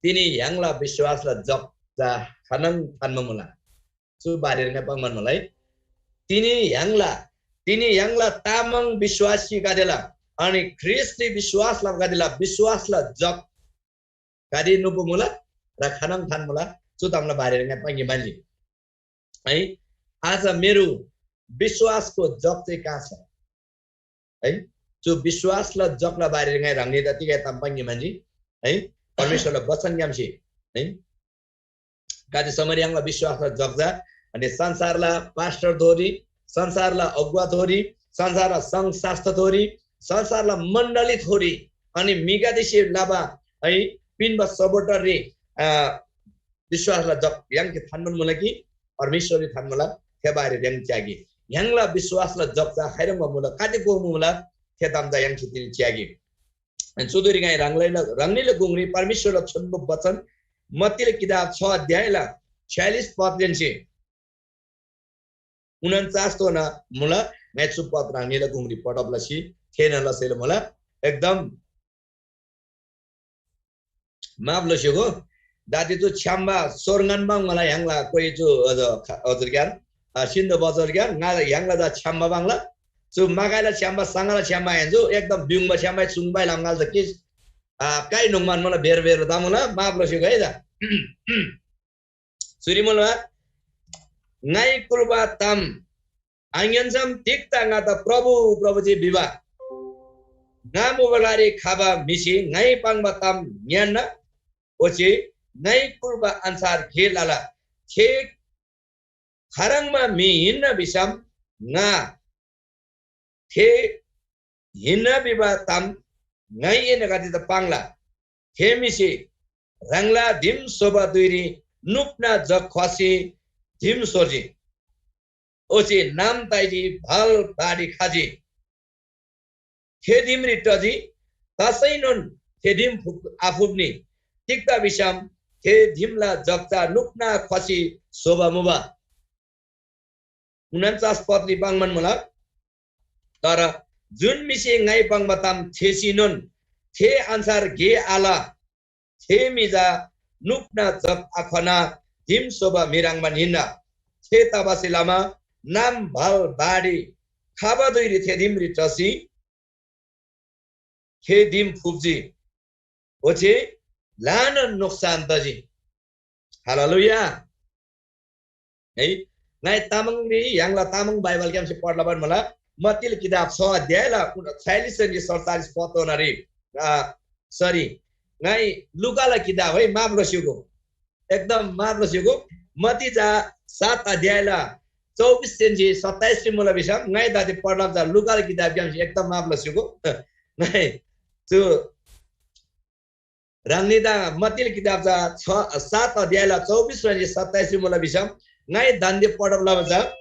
तिनी य्‍हाङला विश्‍वासला जग चा खानङ थान्‍बा मुला। चु बारेर ङा पाङ्‌बान मुला है। तिनी य्‍हाङला, तिनी य्‍हाङला तामाङ विश्‍वासीगदेला अनि ख्रीष्‍टरी विश्‍वास लबागदेला विश्‍वासला जग गाते नुबु मुला र खानङ थान मुला, चु तामला बारेरी ङाइ पाङ्‌गे म्‍हन्‍जी। है, आज मेरो विश्‍वासको जग चाहिँ कहाँ छ? है, चु विश्‍वासला जगला बारेरी ङाइ ह्राङनीदा तिगै ताम पाङ्‌गे म्‍हन्‍जी। है, परमेश्‍वरला वचनग्‍यामसे, है, गाते समरी य्‍हाङला विश्‍वासला जग जा, अनि संसारला पास्‍टर थोरी, संसारला अगुवा थोरी, संसारला सङ्घ शास्‍त्र थोरी, संसारला मण्‍डली थोरी, अनि म्‍हिगदेसे लबा, है, पिन्‍बा सपोर्टररी, अ, विश्‍वासला जग य्‍हाङसे थान्‍बान मुला कि परमेश्‍वररी थान्‍मुला, थे बारेरी य्‍हाङ च्‍यागे। य्‍हाङला विश्‍वासला जग चा खाइह्रङ्बा मुला, काते गोमु मुला, थे ताम चा य्‍हाङसे तिनी च्‍यागे। अनि चुदुरी ङाइ ह्राङलाई ल-, ह्राङनीला गुङरी परमेश्‍वरला छोन्‍बो वचन मत्तीला किताब छ अध्यायला छयालिस पददेन्‍से उनन्‍चास तोना मुला, ङाइ चु पद ह्राङनीला गुङरी पढब लसी थेःना लसेला मुला। एकदम माफ लस्‍योगो। दादी चु छ्‌याम्‍बा सोरङान बाङ मला य्‍हाङला कोइ चु अझ खा-, हजुर ग्‍यार, अ, सिन्‍धु बजर ग्‍यार, ङाला य्‍हाङला दा छ्‌याम्‍बा बाङला। चु मागाइला छ्‌याम्‍बा, साङाला छ्‌याम्‍बा हेन्‍जु, एकदम ब्‍युङबा छ्‌याम्‍बा चुङबाइ लाम ङाला चा किस, अ, काइ नुङमान मला बेर बेर दा मुला, माफ लस्‍योगो है दा। चुरी मुला, ङाइ कुल्‍बा ताम आङ्‌यान्‍सम तिग्‍दा ङादा प्रभु, प्रभुजी भिबा? ङा मुबा ग्‍लारी खबा म्‍हिसे ङाइ पाङ्बा ताम ङ्‌यान्‍ना, ओच्‍छे ङाइ कुल्‍बा अन्‍छार गे लला। थे खाह्रङ्बा म्‍हि हिन्‍ना भिसम ङा थे हिन्‍ना भिबा ताम ङाइ एनीगदेदा पाङ्ला। थे म्‍हिसे ह्राङला दिम स्‍होबा धुइरी नुप्‍ना जग ख्‍वासी दिम स्‍होजी। ओच्‍छे नाम ताइजी, भल बाढी खजी। थे दिमरी टजी, तसैनोन थे दिम फुप-, आफुप्‍नी। तिग्‍दा भिसम थे दिमला जग चा नुप्‍ना ख्‍वासी स्‍होबा मुबा। उनन्‍चास पदरी पाङ्‌बान मुला। तर जुन म्‍हिसे ङाइ पाङ्बा ताम थेःसीनोन थे अन्‍छार गे आल, थे म्‍हि चा नुप्‍ना जग आखना दिम स्‍होबा म्‍हि ह्रङ्‌बान हिन्‍ना। थेतबासेलमा नाम भल बाढी खबा धुइरी थे दिमरी टसी थे दिम फुप्‍जी, ओच्‍छे ल्‍हानान नोक्‍सान तजी। हालेलुया। है, ङाइ तामाङरी य्‍हाङला तामाङ बाइबलग्‍यामसे पढ्‍ला बान मुला, मत्तीला किताब छ अध्यायला उन-, छयालिस सरी सडचालिस पदोनारी, अ, सरी, ङाइ लुकाला किताब है, माफ लस्‍योगो, एकदम माफ लस्‍योगो। मत्ती चा सात अध्यायला चौबिस सेन्‍सी सत्ताइस मुला भिसम ङाइ दाते पढ्‍ला चा लुकाला किताबग्‍यामसे एकदम माफ लस्‍योगो। ङाइ चु ह्राङनीदा मत्तीला किताब चा छ, सात अध्यायला चौबिस रे सत्ताइस मुला भिसम ङाइ दान्‍दे पढब लबा चा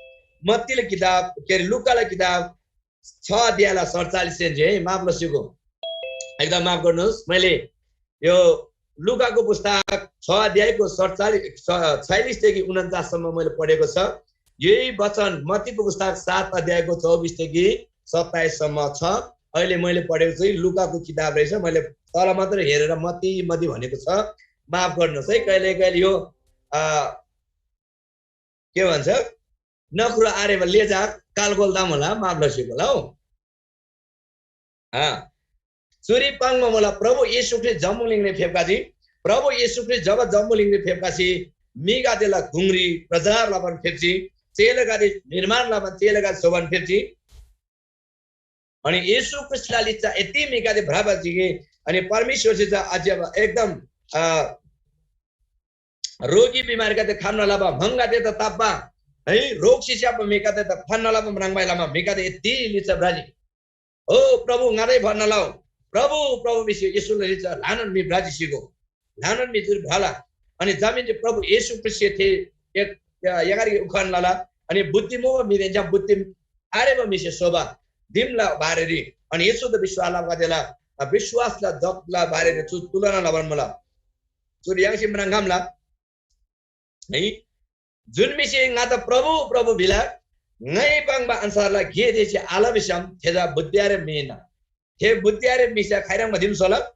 मत्तीला किताब, के अरे, लुकाला किताब छ अध्यायला सडचालिस सेन्‍सी है, माफ लस्‍योगो। एकदम माफ गर्नुहोस्, मैले यो लुकाको पुस्तक छ अध्यायको सडचालिस, छ-, छयालिसदेखि उन्चाससम्म मैले पढेको छ। यही वचन मत्तीको पुस्तक सात अध्यायको चौबिसदेखि सत्ताइससम्म छ। अहिले मैले पढेको चाहिँ लुकाको किताब रहेछ, मैले तल मात्र हेरेर मत्ती, मत्ती भनेको छ। माफ गर्नुहोस् है, कहिले कहिले यो, अ, के भन्छ, नख्रो आरेबा लेजा कालगोल दाम होला, माफ लसी होला हौ। अँ, चुरी पाङ्बा मुला प्रभु येशू ख्रीष्‍ट जम्‍बुलिङरी फेप्‍खजी। प्रभु येशू ख्रीष्‍ट जब जम्‍बुलिङरी फेप्‍खसी म्‍हिगदेला गुङरी प्रचार लबान फेप्‍जी, चेलागदे निर्माण लबान चेलागदे स्‍होबान फेप्‍जी। अनि येशू ख्रीष्‍टला लिच्‍छा यति म्‍हिगदे भ्रबा चिगे, अनि परमेश्‍वरसे चा अझ एकदम, अ, रोगी बिमारीगदे खम्‍ना लबा, म्‍हङगदे त ताप्‍बा, है, रोग सिस्‍याप्‍बा म्‍हिगदे त फन्‍ना लबा म्राङ्बाइ लमा म्‍हिगदे यति लिच्‍छा भ्रजी। "ओ प्रभु, ङादै फन्‍ना लउ, प्रभु, प्रभु" भिसी येशूला लिच्‍छा ल्‍हानान म्‍हि भ्रजी सिगो। ल्‍हानान म्‍हि चुरी भ्रला। अनि जमिनरी प्रभु येशू ख्रीष्‍टसे थे एक, या, एगारगे उखान लला। अनि बुद्धि मुबा म्‍हिदेन छ्‌याम बुद्धि आरेबा म्‍हिसे स्‍होबा दिमला बारेरी, अनि येशूदा विश्‍वास लबागदेला, अ, विश्‍वासला जगला बारेरी चु तुलना लबान मुला। चुरी य्‍हाङसे म्राङ्‌खम्‍ला। है, जुन म्‍हिसे ङादा प्रभु, प्रभु भिला, ङाइ पाङ्बा अन्‍सारला गे थेसे आल भिसम, थे चा बुद्धि आरेब म्‍हि हिन्‍ना। थे बुद्धि आरेब म्‍हिसे खाइह्रङ्बा दिम स्‍होला?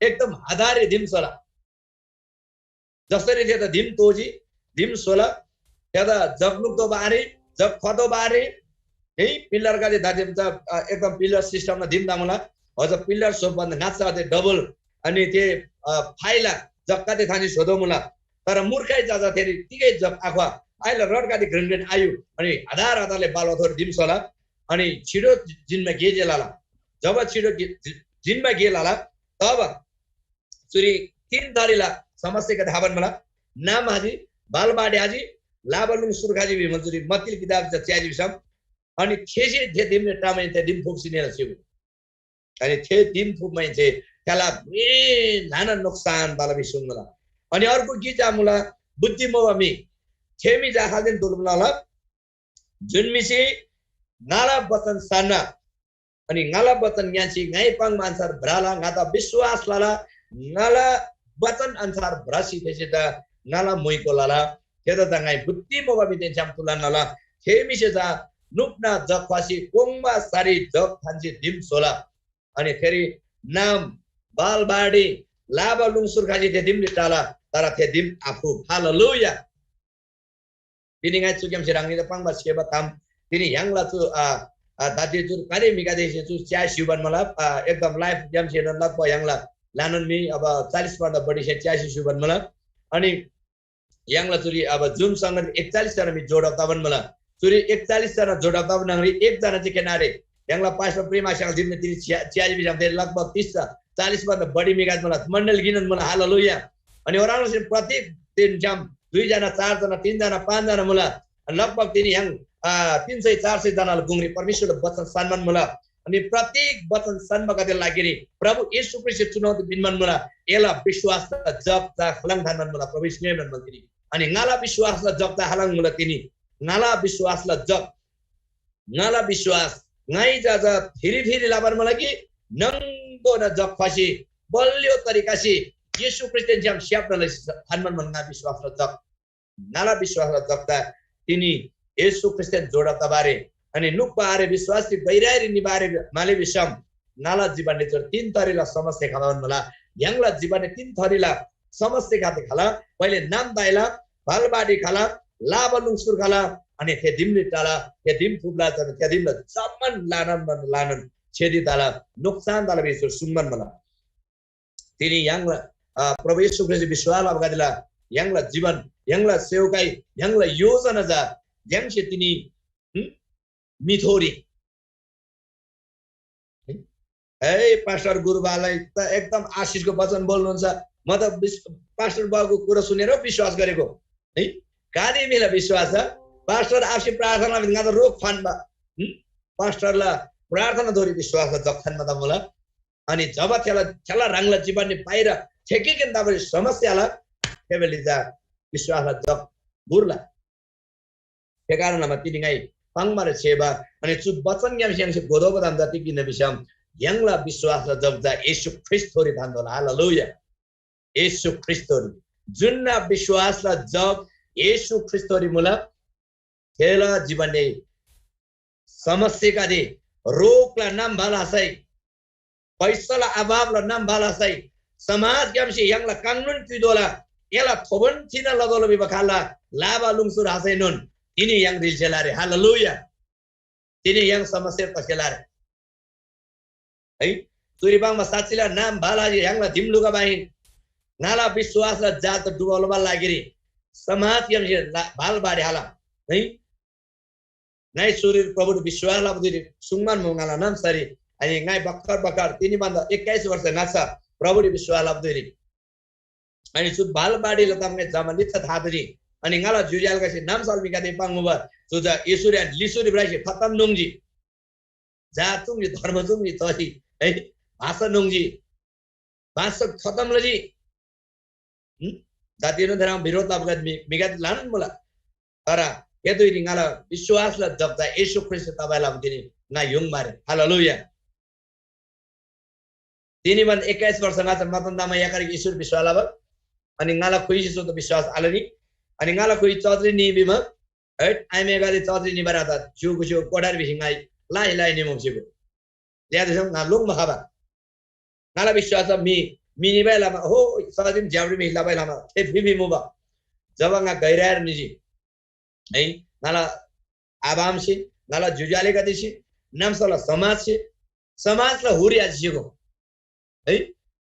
एकदम हदारी दिम स्‍होला। जसरी थेदा दिम तोजी, दिम स्‍होला, थेदा जगनुक तोबा आरे, जग ख्‍वातोबा आरे, है, पिल्लरगदे दादिम त, अ, एकदम पिल्लर सिस्टमला दिम दमुला, अझ पिल्लर सोप भन्दा ङाच्‍छा अझै डबल, अनि थे, अ, फाइला जग्गा ते थानी स्‍होदो मुला। तर मूर्खै जजा थेरी तिगै जग आख्‍वा, आइला रडका ते घ्रेन घ्रेन आयु, अनि हजार हजारले बालुवा थोर दिम स्‍होला, अनि छिटो जिन्‍बा गे जे लला। जब छिटो गे-, जि-, जिन्‍बा गे लला, तब चुरी तीन थरीला समस्या कति हाबन मला। नाम हाजी, बालबाडी हाजी, लाबा लुङ सुर्खाजी भिमल चुरी मतिल किताब चा च्याजी भिसम, अनि थेसे थे दिमले टामै थे दिम फुक्सी नेला सिगु। अनि थे दिम फुक्‍माहेन्‍से थेला ल्‍हानान नोक्‍सान तला भिसुङ्मुला। अनि अर्को गिक चा मुला, बुद्धि मुबा म्‍हि, थे म्‍हि चा खालदेन दुलुम लला, जुन म्‍हिसे ङाला बचन सान्‍ना, अनि ङाला बचन ङ्‌यान्‍सी ङाइ पाङ्बा अन्‍छार भ्रला, ङादा विश्‍वास लला, ङाला बचन अन्‍छार भ्रसी थेसे चा ङाला मुइको लला। थेदा चा ङाइ बुद्धि मुबा म्‍हिदेन छ्‌याम तुलन लला। थे म्‍हिसे चा नुप्‍ना जग ख्‍वासी कोङ्बा सारी जग थान्‍सी दिम स्‍होला। अनि थेरी नाम, बालबाडी, लाबा लुङसुर खसी थे दिमरी टाला, तर थे दिम आफु। हालेलुया। तिनी ङाइ चुग्‍यामसे ह्राङनीदा पाङ्बा छेबा ताम, तिनी य्‍हाङला चु, आ, आ, दाते चुर कदे म्‍हिगदेसे चु च्‍यासी स्‍युबान मुला, आ, एकदम लाइफग्‍यामसेनोन लगभग य्‍हाङला ल्‍हानान म्‍हि अब चालिस भन्दा बढीसे च्‍यासी स्‍युबान मुला। अनि य्‍हाङला चुरी अब जुन संगति एकचालिस जना म्‍हि जोडब तबान मुला। चुरी एकचालिस जना जोडब तबा न्‍हङरी एक जना चाहिँ केनारे य्‍हाङला पास्टर प्रेम आस्‍याङ जिम्‍मे तिनी च्‍या-, च्‍याजी भिसम थे लगभग तीस चा-, चालिस भन्दा बढी म्‍हिगदे मुला, मण्‍डली गिनन मुला। हालेलुया। अनि ओह्राङसे प्रत्येक दिन छ्‌याम दुई जना, चार जना, तीन जना, पाँच जना मुला। अनि लगभग तिनी य्‍हाङ, आ, तीन सय, चार सय जनाला गुङरी परमेश्‍वरला वचन सान्‍बान मुला। अनि प्रत्येक वचन सान्‍बागदेला लागिरी प्रभु येशू ख्रीष्‍टसे चुनौती पिन्‍बान मुला। एला विश्‍वासला जग चा खालङ थान्‍बान मुला, प्रभु येशूसे ङ्‌योइबान मुला तिनी। अनि ङाला विश्‍वासला जग चा खालङ मुला तिनी। ङाला विश्‍वासला जग, ङाला विश्‍वास ङाइ चा चा फिरी फिरी लबान मुला कि नङगोना जग ख्‍वासी बलियो तरिकासे येशू ख्रीष्‍टदेन छ्‌याम स्‍याप्‍ना लसी थान्‍बान मुला ङा विश्‍वासला जग। ङाला विश्‍वासला जग चा तिनी येशू ख्रीष्‍टदेन जोडब तबा आरे, अनि नुप्‍बा आरे, विश्‍वासरी गहिराइरी निबा आरे माले भिसम ङाला जीवनरी चुर तीन थरीला समस्या खबान मुला। य्‍हाङला जीवनरी तीन थरीला समस्या खाते खला, पहिले नाम दाइला, बालबाडी खला, लाबा लुङसुर खला, अनि थे दिमरी टाला, थे दिम फुब्‍ला, तर थे दिमला जम्‍मान लानन लानन छेदी तला, नोक्‍सान तला भिसुर सुङ्बान मुला। तिनी य्‍हाङला, अ, प्रभु येशू ख्रीष्‍ट विश्‍वास लबागदेला य्‍हाङला जीवन, य्‍हाङला सेवकाई, य्‍हाङला योजना चा य्‍हाङसे तिनी, हुँ, मिथोरी। है, पास्टर गुरुबालाई त एकदम आशिषको वचन बोल्नुहुन्छ। म त विश-, पास्टर बाबुको कुरा सुनेर विश्वास गरेको। है, गाली मिला विश्वास छ। पास्टर आशी प्रार्थना भिन्गा त रोग फान्‍बा। हुँ? पास्टरला प्रार्थना धोरी विश्वास छ, जग थान्‍बा त मुला। अनि जब थेला, थेला ह्राङला जीवननी बाहिर ठेकीकेन तबारी समस्याला, थेबेली चा विश्वासला जग बुर्ला। थे कारण लमा तिनी ङाइ पाङ्‌बारी छेबा, अनि चु वचनग्‍यामसे य्‍हाङसे घोतोःबा ताम चा तिग हिन्‍ना भिसम, य्‍हाङला विश्वासला जग चा येशू ख्रीष्‍टथोरी थान्‍तोःला। हालेलुया। येशू ख्रीष्‍टथोरी, जुन्‍ना विश्वासला जग येशू ख्रीष्‍टथोरी मुला, थेला जीवनले समस्यागदे, रोगला नाम भल हसै, पैसाला अभावला नाम भल हसै, समाजग्‍यामसे य्‍हाङला काङनोन क्‍युइतोःला, एला थोबन थिना लतोःला भिबा खाल्‍ला लाबा लुङसुर हसैनोन तिनी य्‍हाङ रिल्‍सेला आरे। हालेलुया। तिनी य्‍हाङ समस्या तसेला आरे। है, चुरी पाङ्बा साक्षीला नाम भल हजी य्‍हाङला धिम लुगा बाहिन। ङाला विश्वासला जात डुबाउलबा लागिरी समाजग्‍यामसे ला-, बाल बाढी हाला। है, ङाइ चुरी प्रभुरी विश्वास लबा धुइरी सुङ्मान मुबा ङाला नाम सरी। अनि ङाइ भर्खर भर्खर तिनी भन्दा एक्काइस वर्ष ङाच्‍छा प्रभुरी विश्वास लबा धुइरी। अनि चु बाल बाढीला ताम ङाइ जम्‍मा लिच्‍छा था तजी। अनि ङाला ज्‍योज्‍यो आलेगदेसे नाम्‍साला म्‍हिगदे पाङ्मुबा, चु चा येशूरी लिच्‍छारी भ्राइसी खतम नुङ्जी। जात चुङ्जी, धर्म चुङ्जी, तसी है, भाषा नुङ्जी, भाषा खतम लजी। हुँ? जातिएनोन थेह्रङ् विरोध लबागदे म्‍हि, म्‍हिगदे ल्‍हानान मुला। तर एतुइरी ङाला विश्‍वासला जग चा येशू ख्रीष्‍ट तबाइला तिनी ङा युङ मारे। हालेलुया। तिनी भन्दा एक्काइस वर्ष ङाच्‍छा मतन तमा याकरी येशूर विश्‍वास लबा। अनि ङाला खुइसे सोत विश्‍वास आलनी। अनि ङाला खुइ चतुरी नी भिमा, है, आइमेगदे चतुरी निबा राता ज्‍यू गुस्‍यू कोठार भिसी ङाइ लाइ लाइ निमुङ सिगु। ज्‍यादिसम ङा लोङ्‌बा खबा। ङाला विश्‍वास मी, मी निबाइ लमा, हो, सजिम ज्‍याबरी मी लबाइ लमा, थे फिफी मुबा। जब ङा गैरायर निजी, है, ङाला आबामसे, ङाला ज्‍योज्‍यो आलेगदेसे, नाम्‍साला समाजसे, समाजला हुर याजी सिगो। है,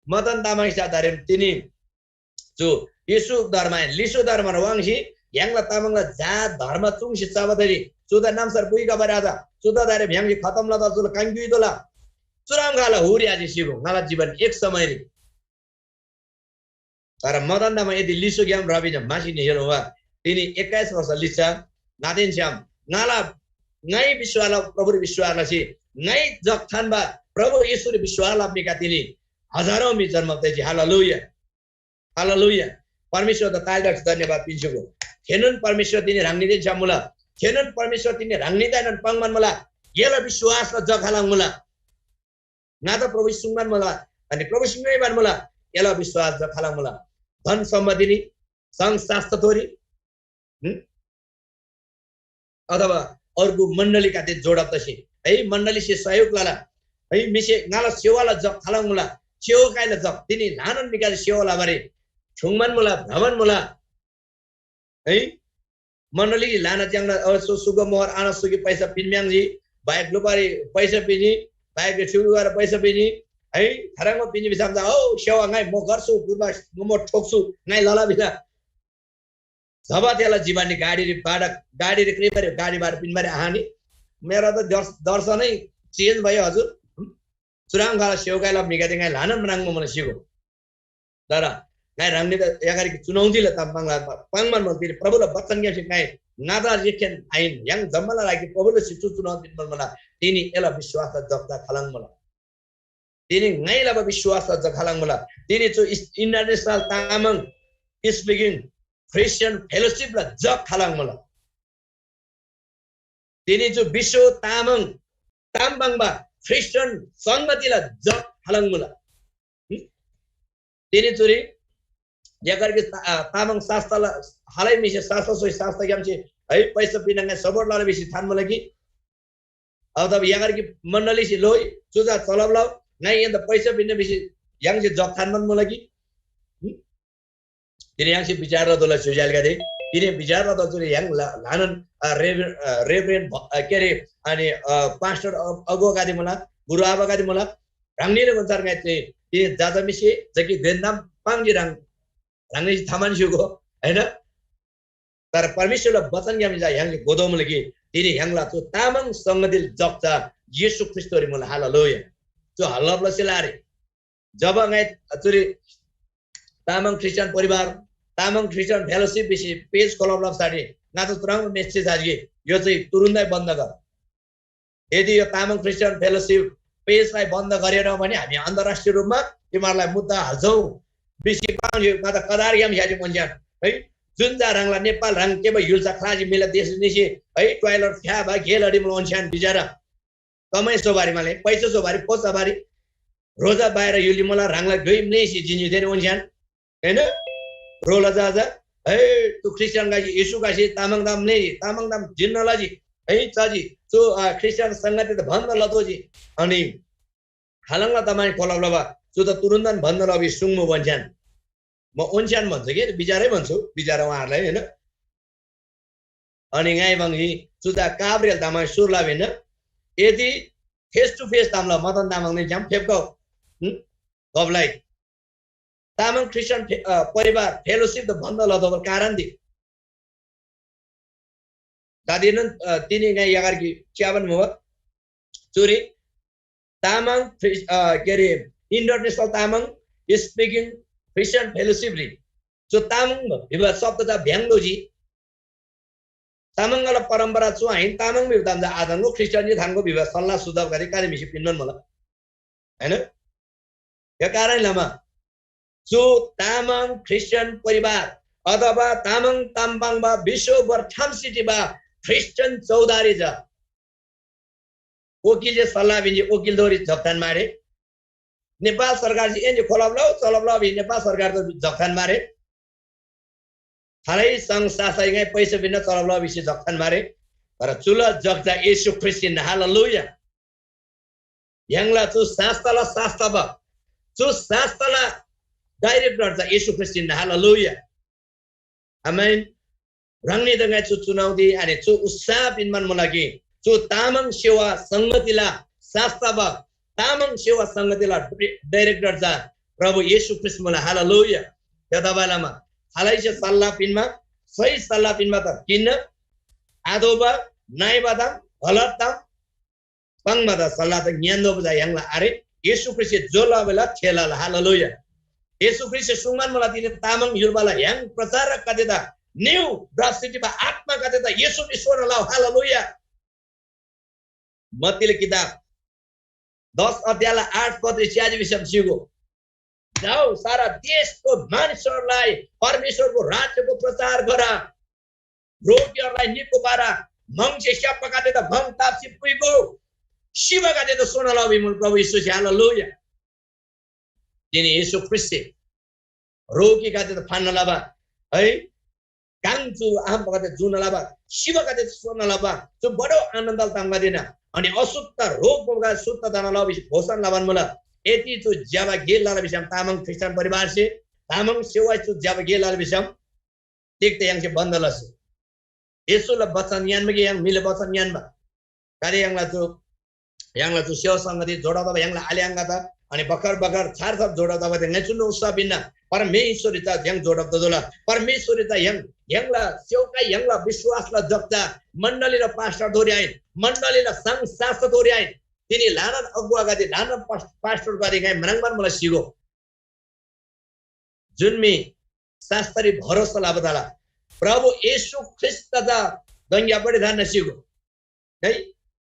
मदन तामाङ सा धरेम तिनी चु येशू धर्म, लिसु धर्म वाङ्सी य्‍हाङला तामाङला जात धर्म चुङ्सी चबा तरी चुदा नामसर पुइका बरादा चुदा धरेम य्‍हाङसे खतम लदा चुला काङ्ग्युइ दोला। चुराम गाला हुर याजी सिगो ङाला जीवन एक समयरी। तर मदन तामाङ यदि लिसुग्‍याम रबी जम्मासी निसेल वा तिनी एक्काइस वर्ष लिच्‍छा नादेन छ्‌याम ङाला ङाइ विश्वास लबा प्रभुरी विश्वास लसी ङाइ जग थान्‍बा प्रभु येशूरी विश्वास लब्‍मीका तिनी हजारौं मी जन्‍म तजी। हालेलुया। हालेलुया। परमेश्‍वरदा ताइदाक्‍सी धन्‍यवाद पिन्‍सुगु। थेनोन परमेश्‍वर तिनी ह्राङनीदेन छ्‌याम मुला। थेनोन परमेश्‍वर तिनी ह्राङनीदाएनोन पाङ्‌बान मुला। एला विश्वासला जग खालङ मुला। ङादा प्रभु सुङ्बान मुला, अनि प्रभु सुङ्बान मुला, एला विश्वास ज खालङ मुला। धन सम्पत्तिनी, संघ शास्त्रथोरी, हुँ? अथवा अर्गु मण्डलीका ते जोडब तसी, है मण्डलीसे सहयोग लला, है मिसे ङाला सेवाला जग खालङ मुला, सेवा काइला जग, तिनी ल्हानान मिकाले सेवा लबारी छुङ्बान मुला, भ्रमण मुला, है मण्डली लाना च्याङ्ना अ सु सुग मोहर आना सुगी पैसा पिन्म्याङ्जी, बाइक लुपारी पैसा पिनी, बाइक ठिउवार पैसा पिनी, है थरङ्ग पिनी बिसाम जा औ सेवा ङाइ म गर्छु गुरुबा म ठोक्छु ङाइ लला बिना। जब त्यसलाई जीवनले गाडीले बाडा गाडीले कृपया गाडी बाडा पिन्बारी आहानी। मेरो त दर्श दर्शनै चेन्ज भयो हजुर। चुराङ खाला सेवा काइला मिगाते ङाइ ल्हाना मनाङ म सिगो। तर ङाइ ह्राङनीदा यागारी चुनौतीला ताम पाङ्ला पाङ्बान मल तिनी प्रभुला वचन ग्यामसे ङाइ नादा रिखेन आइन य्‍हाङ जम्‍माला लागि प्रभुला सिचु चुनौती पिन्‍बान मला। तिनी एला विश्वासला जग्‍दा खालङ मुला। तिनी ङाइ लबा विश्वासला जग खालङ मुला। तिनी चु इस international तामाङ speaking Christian fellowship ला जग खालङ मुला। तिनी चु विश्व तामाङ ताम पाङ्बा Christian संगतिला जग खालङ मुला। तिनी चुरी यगरकी तामाङ शास्त्रला हालै मिसे शास्त्र सोही शास्त्रग्यामसे है पैसा पिनङै सपोर्ट लाना भिसी थान मुला कि। अब तब यगरकी मण्डलीसे लोइ चुजा चलब लउ ङाइ यन्त पैसा पिन्‍ना भिसी य्‍हाङसे जग थान मन मुला कि। तिनी य्‍हाङसे विचार लतोःला स्‍योस्‍यालगदे। तिनी विचार लतोःला चुरी य्‍हाङ ल्‍हानान रेभरेन्ड के अरे अनि पास्टर अगुवागदे मुला, गुरु आबागदे मुला। ह्राङनीले भन्‍छार ङाइ तिनी जाजामिसे जकि देन्‍दाम पाङ्जी ह्राङ ह्राङनी थामान स्‍युगो, हैन? तर परमेश्‍वरला वचनग्‍याम चा य्‍हाङसे घोतोःमुला कि तिनी य्‍हाङला चु तामाङ संगतिल जग चा येशू ख्रीष्‍टरी मुला। हालेलुया। चु हल्‍लप लसेला आरे। जब ङाइ चुरी तामाङ ख्रिस्टियन परिवार, तामाङ ख्रिस्टियन फेलोसिप भिसी पेज खोलब लबासाठी ङाचा चुह्रङ्बा मेसेज आजि, यो चाहिँ तुरुन्तै बन्द गर। यदि यो तामाङ ख्रिस्टियन फेलोसिप पेजलाई बन्द गरेनौँ भने हामी अन्तर्राष्ट्रिय रूपमा तिमीहरूलाई मुद्दा हाल्छौँ। बिसी पाउँछ ङाचा कदारग्याम स्‍याजी मोन्स्यान है। जुन जा ह्राङला नेपाल ह्राङ के भयो य्‍हुल्‍सा ख्लाजी मिला देश निसी है टोयलेट फ्या भा गेल अडिमल ओन्स्यान बिचारा। कमै सोबारी माले पैसा सोबारी पोचा बारी रोजा बाहिर युली मला ह्राङला ग्योइ म्लेसी जिन्जी देन ओन्स्यान। हैन? रोला जा जा है तु ख्रिस्टियन गासी येशू गासी तामाङ दाम म्लेजी तामाङ दाम जिन्न लजी है चजी चु ख्रिस्टियन संगति त भन्न लतोजी। अनि खालङला तमाई खोलब लबा चु त तुरुन्तन भन्न लबी सुङ्मु ओन्स्यान। म ओन्स्यान भन्छु कि बिचारै भन्छु बिचारा उहाँहरूलाई हैन। अनि ङाइ बङ्गी चुजा काब्रेल तामाङ सुर ला भिन्न। यदि फेस टु फेस तामला मदन तामाङ नै ज्याम फेप्‍गौ। हुँ? गबलाई तामाङ ख्रिस्टियन फे- अ, परिवार फेलोसिप त बन्द लतोबर कारण दि। दादिनन अ, तिनी ङाइ यागार कि च्याबन मुबा। चुरी तामाङ ख्रिस- अ, के अरे इन्टरनेसनल तामाङ स्पिकिङ ख्रिस्टियन फेलोसिप रि। चु तामाङ भिबा शब्द त भ्याङ्लोजी। तामाङला परम्परा चु आहिन तामाङ भिबा ताम आदङलो ख्रिस्टियन थाङको भिबा सल्लाह सुझाव गरी कार्य मिसी पिन्नन मला। हैन? यो कारण लमा चु तामाङ ख्रिस्टियन परिवार अथवा तामाङ ताम्बाङबा विश्वभर ठाम सिटीबा ख्रिस्टियन चौधारी जा वकिलले सल्लाह भिन्जी वकिल दोरी झक्तान मारे। नेपाल सरकार जी एन्‍जी खोलब लौ चलब लौ भिन्जी नेपाल सरकार त झक्तान मारे। खालै संघ सासाइङै पैसा भिन्न चलब लौ भिसी झक्तान मारे। तर चुला जग्जा येशू ख्रीष्‍ट हिन्‍ना। हालेलुया। य्‍हाङला चु शास्‍त्रला शास्‍त्रबा चु शास्‍त्रला डाइरेक्टर चा येशू ख्रीष्‍ट हिन्‍ना। हालेलुया। आमेन। ह्राङनीदा ङाइ चु चुनौती अनि चु उत्साह पिन्‍बान मुला कि चु तामाङ सेवा संगतिला शास्‍त्रबा तामाङ सेवा संगतिला डाइरेक्टर चा प्रभु येशू ख्रीष्‍ट मुला। हालेलुया। थेतबासेलमा खालैसे सल्‍लाह पिन्‍मा, सही सल्‍लाह पिन्‍मा त किन्न, आतोःबा, नइबा ताम, गलत ताम, पाङ्बा त सल्‍लाह त ङ्‌यान्‍दोबा चा य्‍हाङला आरे। येशू ख्रीष्‍टसे जो लबा बेला थे लला। हालेलुया। येशू ख्रीष्‍टसे सुङ्मान मुला, तिनी तामाङ य्‍हुलबाला य्‍हाङ प्रचारकगदेदा, न्‍यू भ्रष्‍ट चिबा आत्‍मागदेदा येशूरी सोना लउ। हालेलुया। मत्तीला किताब दस अध्यायला आठ पदरी च्‍याजी भिसम सिगो। जाऊ, सारा देशको मानिसहरूलाई परमेश्वरको राज्यको प्रचार गर। रोगीहरूलाई निको पार, म्‍हङसे स्‍याप्‍बागदेदा म्‍हङ ताप्‍सी पुइगो, सिबागदेदा सोना लबा भिमुल प्रभु येशूसे। हालेलुया। तिनी येशू ख्रीष्‍टसे रोगीगदेदा फान्‍ना लबा है, काङ चु आम्‍बागदे जुन लबा, सिबागदे सोना लबा, चु बडो आनन्दला तामगदे हिन्‍ना। अनि अशुद्ध रोग बोलगदे शुद्ध तना लबा भिसी घोषणा लबान मुला। यदि चु ज्‍यबा गे लला भिसम तामाङ ख्रीष्‍टियान परिवारसे, तामाङ सेवासे चु ज्‍यबा गे लला भिसम, तिग्‍दा य्‍हाङसे बन्‍द लसे? येशूला बचन ङ्‌यान्‍बा कि य्‍हाङ म्‍हिला बचन ङ्‌यान्‍बा? गाते य्‍हाङला चु, य्‍हाङला चु सेवा संगति जोडा तबा य्‍हाङला आले आङादा, अनि बखर बखर छार छार जोडा तबा ते ङाइ चुन्‍नु उस्‍सा भिन्‍ना। परमेश्‍वररी चा य्‍हाङ जोडा तदोला। परमेश्‍वररी चा य्‍हाङ, य्‍हाङला सेवकाई, य्‍हाङला विश्‍वासला जग चा मण्‍डलीला पास्‍टर थोरी आहिन, मण्‍डलीला संघ शास्‍त्र थोरी आहिन। तिनी ल्‍हानान अगुवागदे, ल्‍हानान पास-, पास्‍टरगदे ङाइ म्राङ्बान मुला सिगो। जुन म्‍हि शास्‍त्ररी भरोसा लबा तला, प्रभु येशू ख्रीष्‍टदा चा गङग्‍यापट्टि थान्‍ना सिगो। है,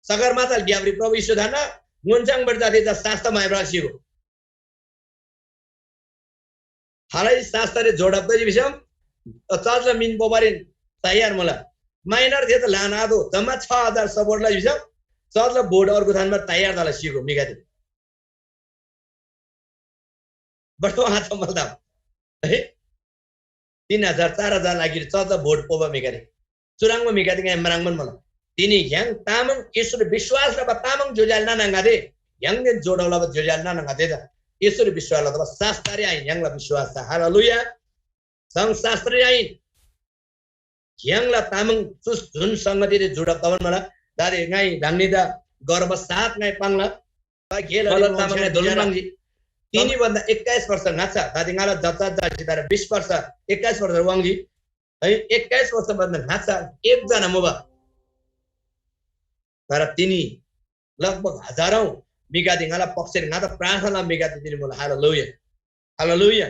सगरमाथाल ग्‍यापरी प्रभु येशू थान्‍ना, ङोन्‍चाङपट्टि जाति चा शास्‍त्र माइब्रा सिगो। खालै शास्‍त्ररी जोडब तजी भिसम, चर्चला मिन पोबारीन तयार मुला। माइनर थे त ल्‍हान आदो, जम्मा छ हजार सपोर्ट लजी भिसम, चर्चला बोर्ड अर्गु थान्‍बा तयार तला सिगो म्‍हिगदे। बडो आचम्‍बल ताम है। तीन हजार, चार हजार लागिरी चर्च भोट पोबा म्‍हिगदे, चुह्रङ्बा म्‍हिगदे ङाइ म्राङ्बान मुला। तिनी य्‍हाङ तामाङ येशूरी विश्‍वास लबा तामाङ ज्‍योज्‍यो आले नाना आङागदे, य्‍हाङदेन जोडब लबा ज्‍योज्‍यो आले नाना आङागदे चा येशूरी विश्‍वास लबा शास्‍त्ररी आहिन, य्‍हाङला विश्‍वास चा। हालेलुया। संघशास्त्ररी आहिन। य्‍हाङला तामाङ चुस जुन संगतिरी जुडब तबान मुला, दादे ङाइ ह्राङनीदा गर्व साथ ङाइ पाङ्ला। ता गेल मला तामाङ ङाइ दोलन वाङ्जी। तिनी भन्दा एक्काइस वर्ष ङाच्‍छा, दादे ङाला जच्‍छा जासी तर बिस वर्ष, एक्काइस वर्ष वाङ्जी। है, एक्काइस वर्ष भन्दा ङाच्‍छा एकजना मुबा। तर तिनी लगभग हजारौं म्‍हिगदे ङाला पक्षरी ङादा प्रार्थना म्‍हिगदे तिनी मुला। हालेलुया। हालेलुया।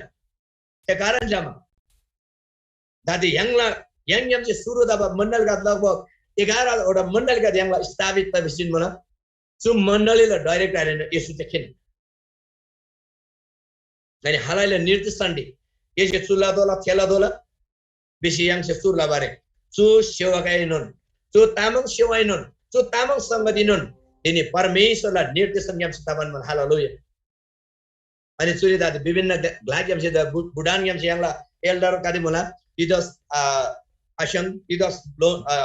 थे कारण जमा दादी य्‍हाङला य्‍हाङग्‍यामसे सुरु तबा मण्‍डलीगदे लगभग एघारवटा मण्‍डलीगदे य्‍हाङला स्थापित तबा सिन मुला। चु मण्‍डलीला डाइरेक्टर आहिन येशू देखिन। अनि हालैला निर्देशन दे, एसे चु लतोला, थे लतोला, भिसी य्‍हाङसे सुरु लबारे। चु सेवकाईनोन, चु तामाङ सेवाईनोन, चु तामाङ संगतिनोन, तिनी परमेश्‍वरला निर्देशनग्‍यामसे तबान मुला। हालेलुया। अनि चुरी दादी विभिन्न ग्लाग्‍यामसे द बु-, भुटानग्‍यामसे य्‍हाङला एल्डर कति मुला, तिदस, आ, आस्‍याङ, तिदस ब्लो-, आ,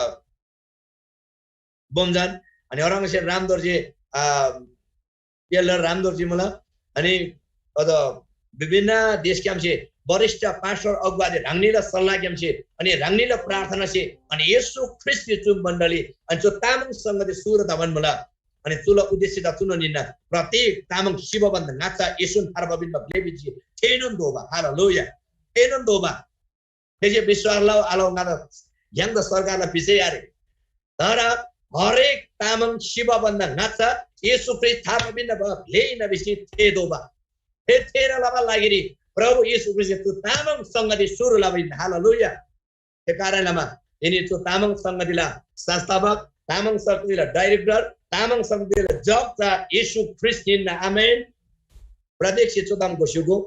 बोमजान, अनि औरंगजेब रामदोर्जी, आ, एल्डर रामदोर्जी मुला, अनि अझ विभिन्न देशग्‍यामसे वरिष्ठ पास्टर अगुवाले ह्राङनीला सल्लाहग्‍यामसे, अनि ह्राङनीला प्रार्थनासे, अनि येशू ख्रीष्‍टसे चु मण्‍डली, अनि चु तामाङ संगति सुरु तबान मुला। अनि चुला उद्देश्य चा चुनोन हिन्‍ना, प्रत्येक तामाङ सिबा भन्‍दा ङाच्‍छा येशून थार्बा पिन्‍बा ग्‍ले पिन्‍सी थेनोन दोबा। हालेलुया। थेनोन दोबा। थेसे विश्‍वास लउ आलउ ङादा य्‍हाङदा सरकारला विषय आरे। तर हरेक तामाङ सिबा भन्‍दा ङाच्‍छा येशू ख्रीष्‍ट थार्बा पिन्‍ना भिसी थे दोबा। थे थेःना लबा लागिरी प्रभु येशू ख्रीष्‍टसे चु तामाङ संगति सुरु लबा हिन्‍ना। हालेलुया। थे कारण लमा तिनी चु तामाङ संगतिला संस्थापक, तामाङ संगतिला डाइरेक्टर, तामाङ संगतिला जग चा येशू ख्रीष्‍ट हिन्‍ना। आमेन। प्रत्यक्ष चु ताम घोषिगो।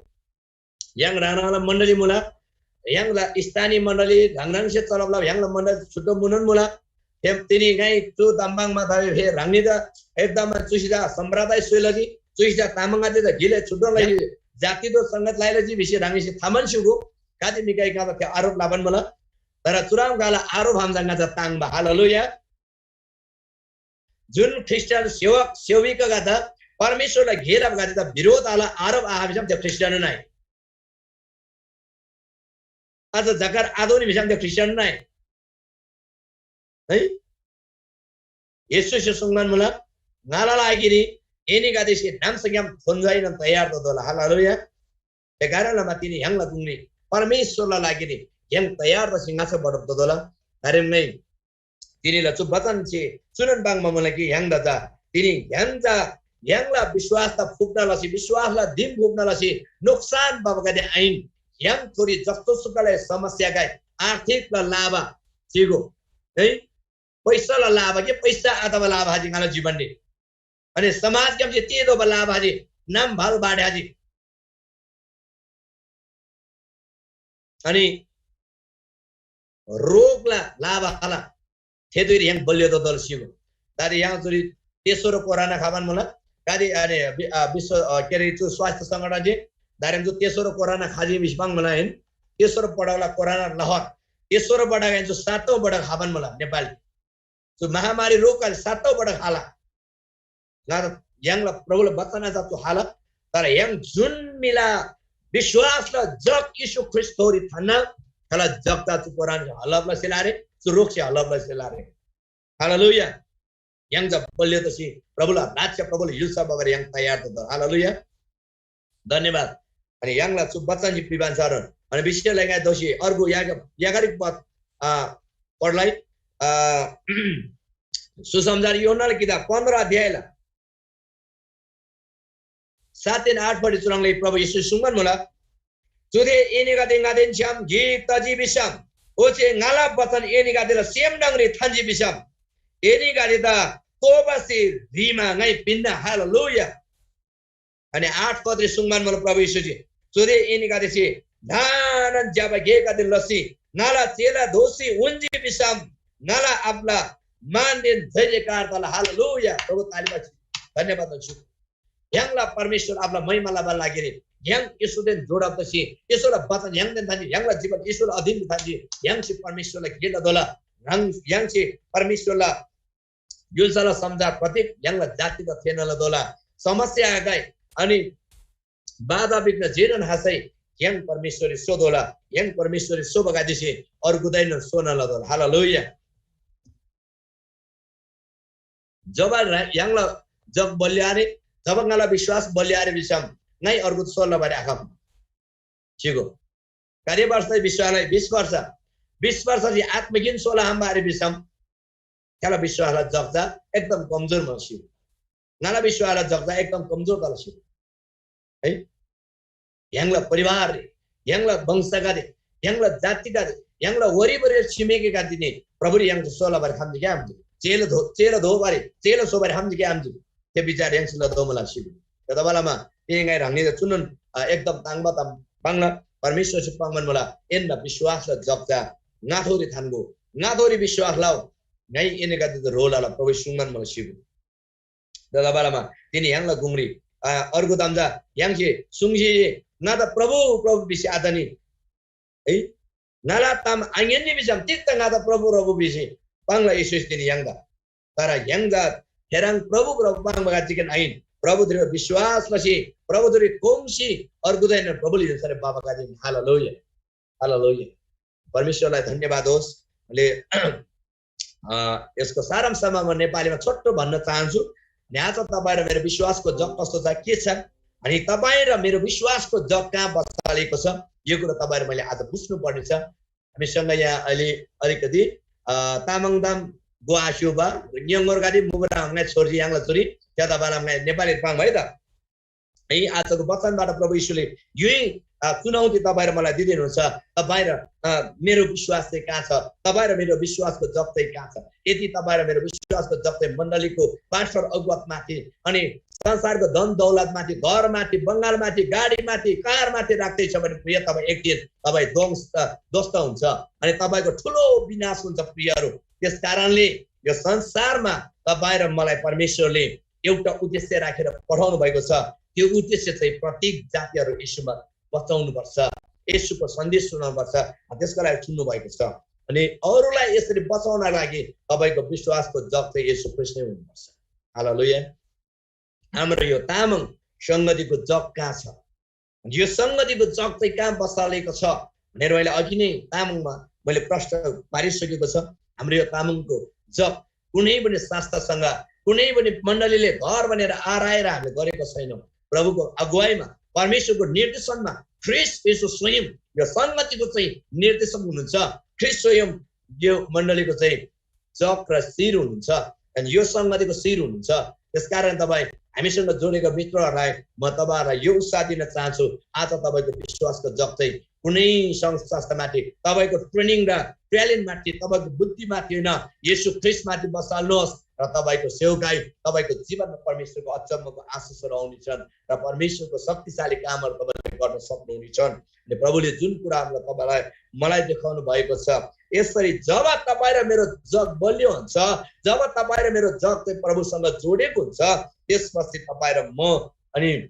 य्‍हाङ ह्राङला मण्‍डली मुला, य्‍हाङला स्थानीय मण्‍डली ह्राङ ह्राङसे चलब लबा य्‍हाङला मण्‍डली छुट्टो मुनोन मुला। थे तिनी ङाइ चु दम्‍बाङमा तबे फे ह्राङनीदा एकदम चुसिदा सम्प्रदाय स्‍वे लजी, चुसिदा तामाङगदेदा गिले छुट्टो लजी, जातिदो संगत लाइ लजी भिसी ह्राङनीसे थामान स्‍युगु। गाते म्‍हिगै ङादा थे आरोप लबान मुला। तर चुराम गाला आरोप हामजा ङादा ताङ्बा। हालेलुया। जुन ख्रीष्‍टियान सेवक सेविकागदेदा परमेश्‍वरला गे लबागदेदा बिरोध आल आरोप आहा भिसम थे ख्रीष्‍टियान नाइ। अझ जकार आदोनी भिसम थे ख्रीष्‍टियान नाइ। है? येशूसे सुङ्मान मुला, ङाला लागिरी एनीगदेसे नाम्‍साग्‍याम थोन्‍जाएनोन तयार ततोःला। हालेलुया। थेकारण लमा तिनी य्‍हाङला गुङरी परमेश्‍वरला लागिरी य्‍हाङ तयार तसी ङाच्‍छा बढब ततोःला। तारेमनै तिनीला चु बचनसे चुनोन पाङ्बा मुला कि य्‍हाङदा चा तिनी य्‍हाङ चा य्‍हाङला विश्‍वासदा फुक्‍ना लसी, विश्‍वासला दिम फुक्‍ना लसी नोक्‍सान भबागदे आहिन। य्‍हाङ थोरी जस्तो सुकलै समस्यागै आर्थिकला लाभा चिगो है, पैसाला लाभा कि पैसा आतबा लाभा हाजी ङाला जीवनरी। अनि समाजग्‍यामसे तेदोबा लाभा हाजी, नाम भाल बाढे हाजी। अनि रोगला लाभा हाला, थेतुइरी य्‍हाङ बलियो ततोःला सिगो। दादी य्‍हाङ चुरी तेस्रो कोरोना खबान मुला। दादी अनि वि-, अ, विश्व, अ, के अरे, चु स्वास्थ्य संगठन जे दारेम चु तेस्रो कोरोना खाजी भिसी पाङ्‌मुला हिन। तेस्रो पटकला कोरोना लहर, तेस्रो पटक हिन चु सातौं पटक खबान मुला नेपाल। चु महामारी रोगका सातौं पटक हाला। ङादा य्‍हाङला प्रभुला बचन चा चु हाला। तर य्‍हाङ जुन म्‍हिला विश्‍वासला जग येशू ख्रीष्‍टथोरी थान्‍ना, थेला जगदा चु कोरोनासे हलब लसेला रे, चु रोगसे हलब लसेला रे। हालेलुया। य्‍हाङ चा बलियो तसी प्रभुला राज्‍य, प्रभुला य्‍हुल्‍सा बगर य्‍हाङ तयार ततोः। हालेलुया। धन्यवाद। अनि य्‍हाङला चु बचनजी प्रिभान्‍सारन अनि विशेष लैंगाइ दोषी अर्गु याग-, यागारिक पद, आ, पढलाई, आ, सुसमाचार यूहन्‍नाला किताब पन्ध्र अध्यायला सातदेन आठ पट्टि चुह्रङ्‌ले प्रभु येशू सुङ्बान मुला, चुदे एनीगदे ङादेन छ्‌याम गिक तजी भिसम, ओच्‍छे ङाला बचन एनीगदेला सेम न्‍हङरी थान्‍जी भिसम, एनीगदेदा तोबासे ह्रीमा ङाइ पिन्‍ना। हालेलुया। अनि आठ पदरी सुङ्बान मुला प्रभु येशूजी, चुदे एनीगदेसे ल्‍हानान ज्‍यबा गेगदे लसी ङाला चेला दोसी उन्‍जी भिसम ङाला आबाला मानदेन जयजयकार तला। हालेलुया। प्रभु तालिम छि। धन्यवाद छु। य्‍हाङला परमेश्‍वर आबाला महिमा लबा लागिरी य्‍हाङ येशूदेन जोडब तसी येशूला वचन य्‍हाङदेन थान्‍जी, य्‍हाङला जीवन येशूला अधीन थान्‍जी, य्‍हाङसे परमेश्‍वरला गे लतोःला। ह्राङ य्‍हाङसे परमेश्‍वरला य्‍हुल्‍साला समाचार प्रत्येक य्‍हाङला जातिदा थेःना लतोःला। समस्या आगै अनि बाधा विघ्न जेनोन हसै य्‍हाङ परमेश्‍वररी सोतोःला, य्‍हाङ परमेश्‍वररी सोबागदेसे अर्गुदाएनोन सोना लतोःला। हालेलुया। जब ह्रा-, य्‍हाङला जग बलियो आरे, जब ङाला विश्‍वास बलियो आरे भिसम ङाइ अर्गु सोल्‍ला बारे आखम। चिगो। गाते वर्ष विश्‍वासलाई बिस वर्ष, बिस वर्षसे आत्‍मागिन सोला हाम्‍बा आरे भिसम थेला विश्‍वासला जग चा एकदम कमजोर मुला सिगो। ङाला विश्‍वासला जग चा एकदम कमजोर तला सिगो। है? य्‍हाङला परिवाररी, य्‍हाङला वंशगदे, य्‍हाङला जातिगदे, य्‍हाङला वरिपरि छिमेकीगदे नि प्रभुरी य्‍हाङसे सोला बारे खम्‍जी क्या आम्‍जी? चेला धो-, चेला धोबारी, चेला सोबारी खम्‍जी क्या आम्‍जी? थे विचार य्‍हाङसे लतोःमुला सिगो। थेतबालमा तिनी ङाइ ह्राङनीदा चुनोन, अ, एकदम ताङ्बा ताम पाङ्ला, परमेश्‍वरसे पाङ्‌बान मुला, एन्‍ना विश्‍वासला जग चा ङाथोरी थान्‍गो, ङाथोरी विश्‍वास लउ, ङाइ एनीगदेदा ह्रो लला, प्रभु सुङ्‌बान मुला सिगो। थेतबालमा तिनी य्‍हाङला गुङरी, अ, अर्गु ताम चा य्‍हाङसे सुङ्सी ङादा प्रभु, प्रभु भिसी आतनी, है, ङाला ताम आङ्‌यान्‍नी भिसम तिग्‍दा ङादा प्रभु, प्रभु भिसी पाङ्ला येशूसे तिनी य्‍हाङदा। तर य्‍हाङ चा थेह्रङ् प्रभु, प्रभु पाङ्बागदे चिकन आहिन। प्रभुधुरी विश्‍वास लसी, प्रभुधुरी कोङ्‌सी अर्गुदाएनोन प्रभुले य्‍हाङसरे बाबागदे हिन। हालेलुया। हालेलुया। परमेश्‍वरलाई धन्यवाद होस्। मैले, अ, यसको सारांशमा म नेपालीमा छोटो भन्न चाहन्छु। न्‍याचा तपाईँ र मेरो विश्वासको जग कस्तो छ, के छ? अनि तपाईँ र मेरो विश्वासको जग कहाँ बसालेको छ, यो कुरा तपाईँ र मैले आज बुझ्नुपर्नेछ। हामीसँग यहाँ अलि-, अलिकति, अ, तामाङ दाम गुवास्‍युबा, न्‍यङगोर गाडी मुबरा हङलाई छोरी य्‍हाङला छोरी, ज्यादा बाला हङलाई नेपाली पाङ है त। है, आजको वचनबाट प्रभु येशूले यही, अ, चुनौती तपाईँ र मलाई दिँदै हुनुहुन्छ। तपाईँ र, अ, मेरो विश्वास चाहिँ कहाँ छ? तपाईँ र मेरो विश्वासको जग चाहिँ कहाँ छ? यदि तपाईँ र मेरो विश्वासको जग चाहिँ मण्डलीको पास्टर अगुवामाथि, अनि संसारको धन दौलतमाथि, घरमाथि, बङ्गालमाथि, गाडीमाथि, कारमाथि राख्दैछ भने प्रिय, तपाईँ एक दिन तपाईँ ध्वंस, अ, ध्वस्त हुन्छ। अनि तपाईँको ठुलो विनाश हुन्छ प्रियहरू। त्यस कारणले यो संसारमा तपाईँ र मलाई परमेश्वरले एउटा उद्देश्य राखेर पठाउनु भएको छ। त्यो उद्देश्य चाहिँ प्रत्येक जातिहरू यीशुमा बचाउनुपर्छ, यीशुको सन्देश सुनाउनुपर्छ, त्यसको लागि चुन्नु भएको छ। अनि अरूलाई यसरी बचाउनको लागि तपाईँको विश्वासको जग चाहिँ येशू ख्रीष्ट नै हुनुपर्छ। हालेलुया। हाम्रो यो तामाङ संगतिको जग कहाँ छ? यो संगतिको जग चाहिँ कहाँ बसालेको छ भनेर मैले अघि नै तामाङमा मैले प्रश्न पारिसकेको छ। हाम्रो यो तामाङको जग कुनै पनि संस्थासँग कुनै पनि मण्डलीले घर भनेर आराएर हामीले गरेको छैनौँ। प्रभुको अगुवाईमा, परमेश्वरको निर्देशनमा, ख्रीष्ट येशू स्वयं यो संगतिको चाहिँ निर्देशक हुनुहुन्छ। ख्रीष्ट स्वयं यो मण्डलीको चाहिँ जग र शिर हुनुहुन्छ, अनि यो संगतिको शिर हुनुहुन्छ। त्यसकारण तपाईँ हामीसँग जोडेको मित्रहरूलाई म तपाईँहरूलाई यो उत्साह दिन चाहन्छु। आज तपाईँको विश्वासको जग चाहिँ कुनै संस्थामाथि, तपाईँको ट्रेनिङ र ट्यालेन्टमाथि, तपाईँको बुद्धिमाथि होइन, येशू ख्रीष्टमाथि बसाल्नुहोस् र तपाईँको सेवकाई, तपाईँको जीवनमा परमेश्वरको अचम्मको आशिषहरू आउनेछन् र परमेश्वरको शक्तिशाली कामहरू तपाईँले गर्न सक्नुहुनेछन्। अनि प्रभुले जुन कुराहरूलाई तपाईँलाई, मलाई देखाउनु भएको छ, यसरी जब तपाईँ र मेरो जग बलियो हुन्छ, जब तपाईँ र मेरो जग चाहिँ प्रभुसँग जोडेको हुन्छ, त्यसपछि तपाईँ र म, अनि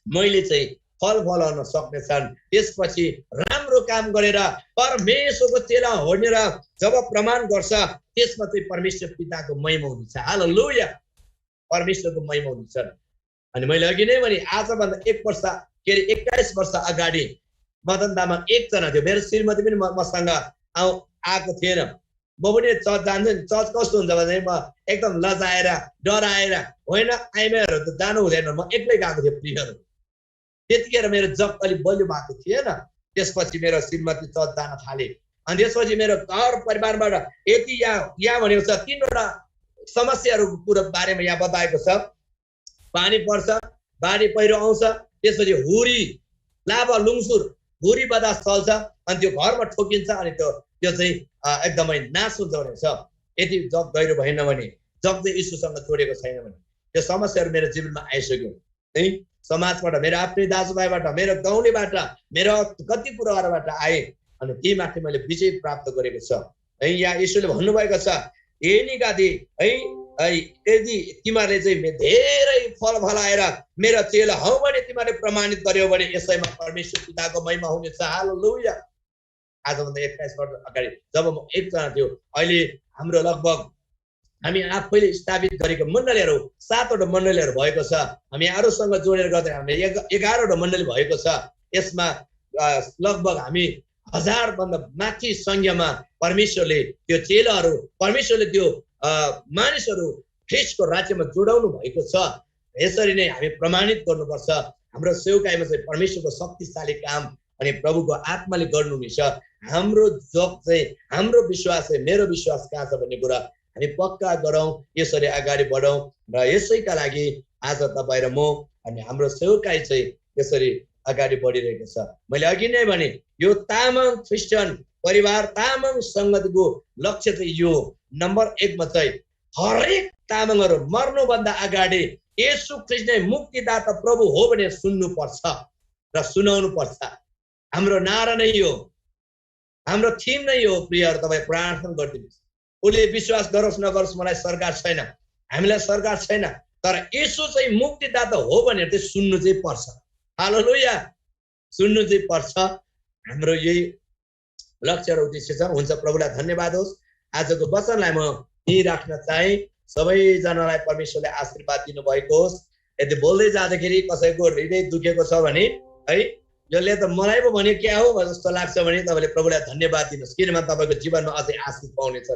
मैले चाहिँ फल फलाउन सक्नेछन्। त्यसपछि राम्रो काम गरेर परमेश्वरको चेला भनेर जब प्रमाण गर्छ, त्यसमा चाहिँ परमेश्वर पिताको महिमा हुनेछ। हालेलुया। परमेश्वरको महिमा हुनेछ। अनि मैले अघि नै भने, आजभन्दा एक वर्ष, के अरे, एक्काइस वर्ष अगाडि मदन तामाङ एकजना थियो। मेरो श्रीमती पनि म-, मसँग आउ-, आएको थिएन। म पनि चर्च जान्थेँ नि। चर्च कस्तो हुन्छ भने, म एकदम लजाएर, डराएर, होइन, आइमाईहरू त जानु हुँदैन, म एक्लै गएको थिएँ, प्रियहरू। त्यतिखेर मेरो जग अलिक बलियो भएको थिएन। त्यसपछि मेरो श्रीमती चर्च जान थाले। अनि त्यसपछि मेरो घर परिवारबाट यति यहाँ, यहाँ भनेको छ, तिनवटा समस्याहरूको कुरा बारेमा यहाँ बताएको छ। पानी पर्छ, बाढी पहिरो आउँछ, त्यसपछि हुरी, लाभा लुङसुर, हुरी बतास चल्छ, अनि त्यो घरमा ठोकिन्छ, अनि त्यो, त्यो चाहिँ, अ, एकदमै नाश हुन्छ भनेको छ। यदि जग गहिरो भएन भने, जग चाहिँ यीशुसँग जोडेको छैन भने, त्यो समस्याहरू मेरो जीवनमा आइसक्यो है। समाजबाट, मेरो आफ्नै दाजुभाइबाट, मेरो गाउँलेबाट, मेरो कति कुराहरूबाट आए, अनि ती माथि मैले विजय प्राप्त गरेको छ है। यहाँ यीशुले भन्नुभएको छ, एनीगदे है, है, यदि तिमीहरूले चाहिँ मे-, धेरै फल फलाएर मेरो चेला हौ भने, तिमीहरूले प्रमाणित गर्‍यौ भने, यसैमा परमेश्वर पिताको महिमा हुनेछ। हालेलुया। आजभन्दा एक्काइस वर्ष अगाडि जब म एकजना थियो, अहिले हाम्रो लगभग हामी आफैले स्थापित गरेको मण्डलीहरू सातवटा मण्डलीहरू भएको छ। हामी अरूसँग जोडेर गर्दा हामी एघ-, एघारवटा मण्डली भएको छ। यसमा, अ, लगभग हामी हजार भन्दा माथि संख्यामा परमेश्वरले त्यो चेलाहरू, परमेश्वरले त्यो, अ, मानिसहरू ख्रीष्टको राज्यमा जोडाउनु भएको छ। यसरी नै हामी प्रमाणित गर्नुपर्छ। हाम्रो सेवकाईमा चाहिँ परमेश्वरको शक्तिशाली काम अनि प्रभुको आत्माले गर्नुहुनेछ। हाम्रो जग चाहिँ, हाम्रो विश्वास चाहिँ, मेरो विश्वास कहाँ छ भन्ने कुरा हामी पक्का गरौँ, यसरी अगाडि बढौँ। र यसैका लागि आज तपाईँ र म अनि हाम्रो सेवकाई चाहिँ यसरी अगाडि बढिरहेको छ। मैले अघि नै भने, यो तामाङ क्रिस्चियन परिवार, तामाङ संगतिको लक्ष्य चाहिँ यो हो। नम्बर एकमा चाहिँ हरेक तामाङहरू मर्नुभन्दा अगाडि येशू ख्रीष्ट नै मुक्तिदाता प्रभु हो भनेर सुन्नुपर्छ र सुनाउनुपर्छ। हाम्रो नारा नै यो, हाम्रो थिम नै यो हो। प्रियहरू, तपाईँ प्रार्थना गरिदिनुहोस्। उसले विश्वास गरोस् नगरोस्, मलाई सरकार छैन, हामीलाई सरकार छैन, तर येशू चाहिँ मुक्तिदाता हो भनेर चाहिँ सुन्नु चाहिँ पर्छ। हालेलुया। सुन्नु चाहिँ पर्छ। हाम्रो यही लक्ष्य र उद्देश्य छ। हुन्छ, प्रभुलाई धन्यवाद होस्। आजको वचनलाई म यहीँ राख्न चाहे। सबैजनालाई परमेश्वरले आशीर्वाद दिनुभएको होस्। यदि बोल्दै जाँदाखेरि कसैको हृदय दुखेको छ भने है, यसले त मलाई पो भने क्या हो जस्तो लाग्छ भने, तपाईँले प्रभुलाई धन्यवाद दिनुहोस्, किनभने तपाईँको जीवनमा अझै आशिष पाउनेछ।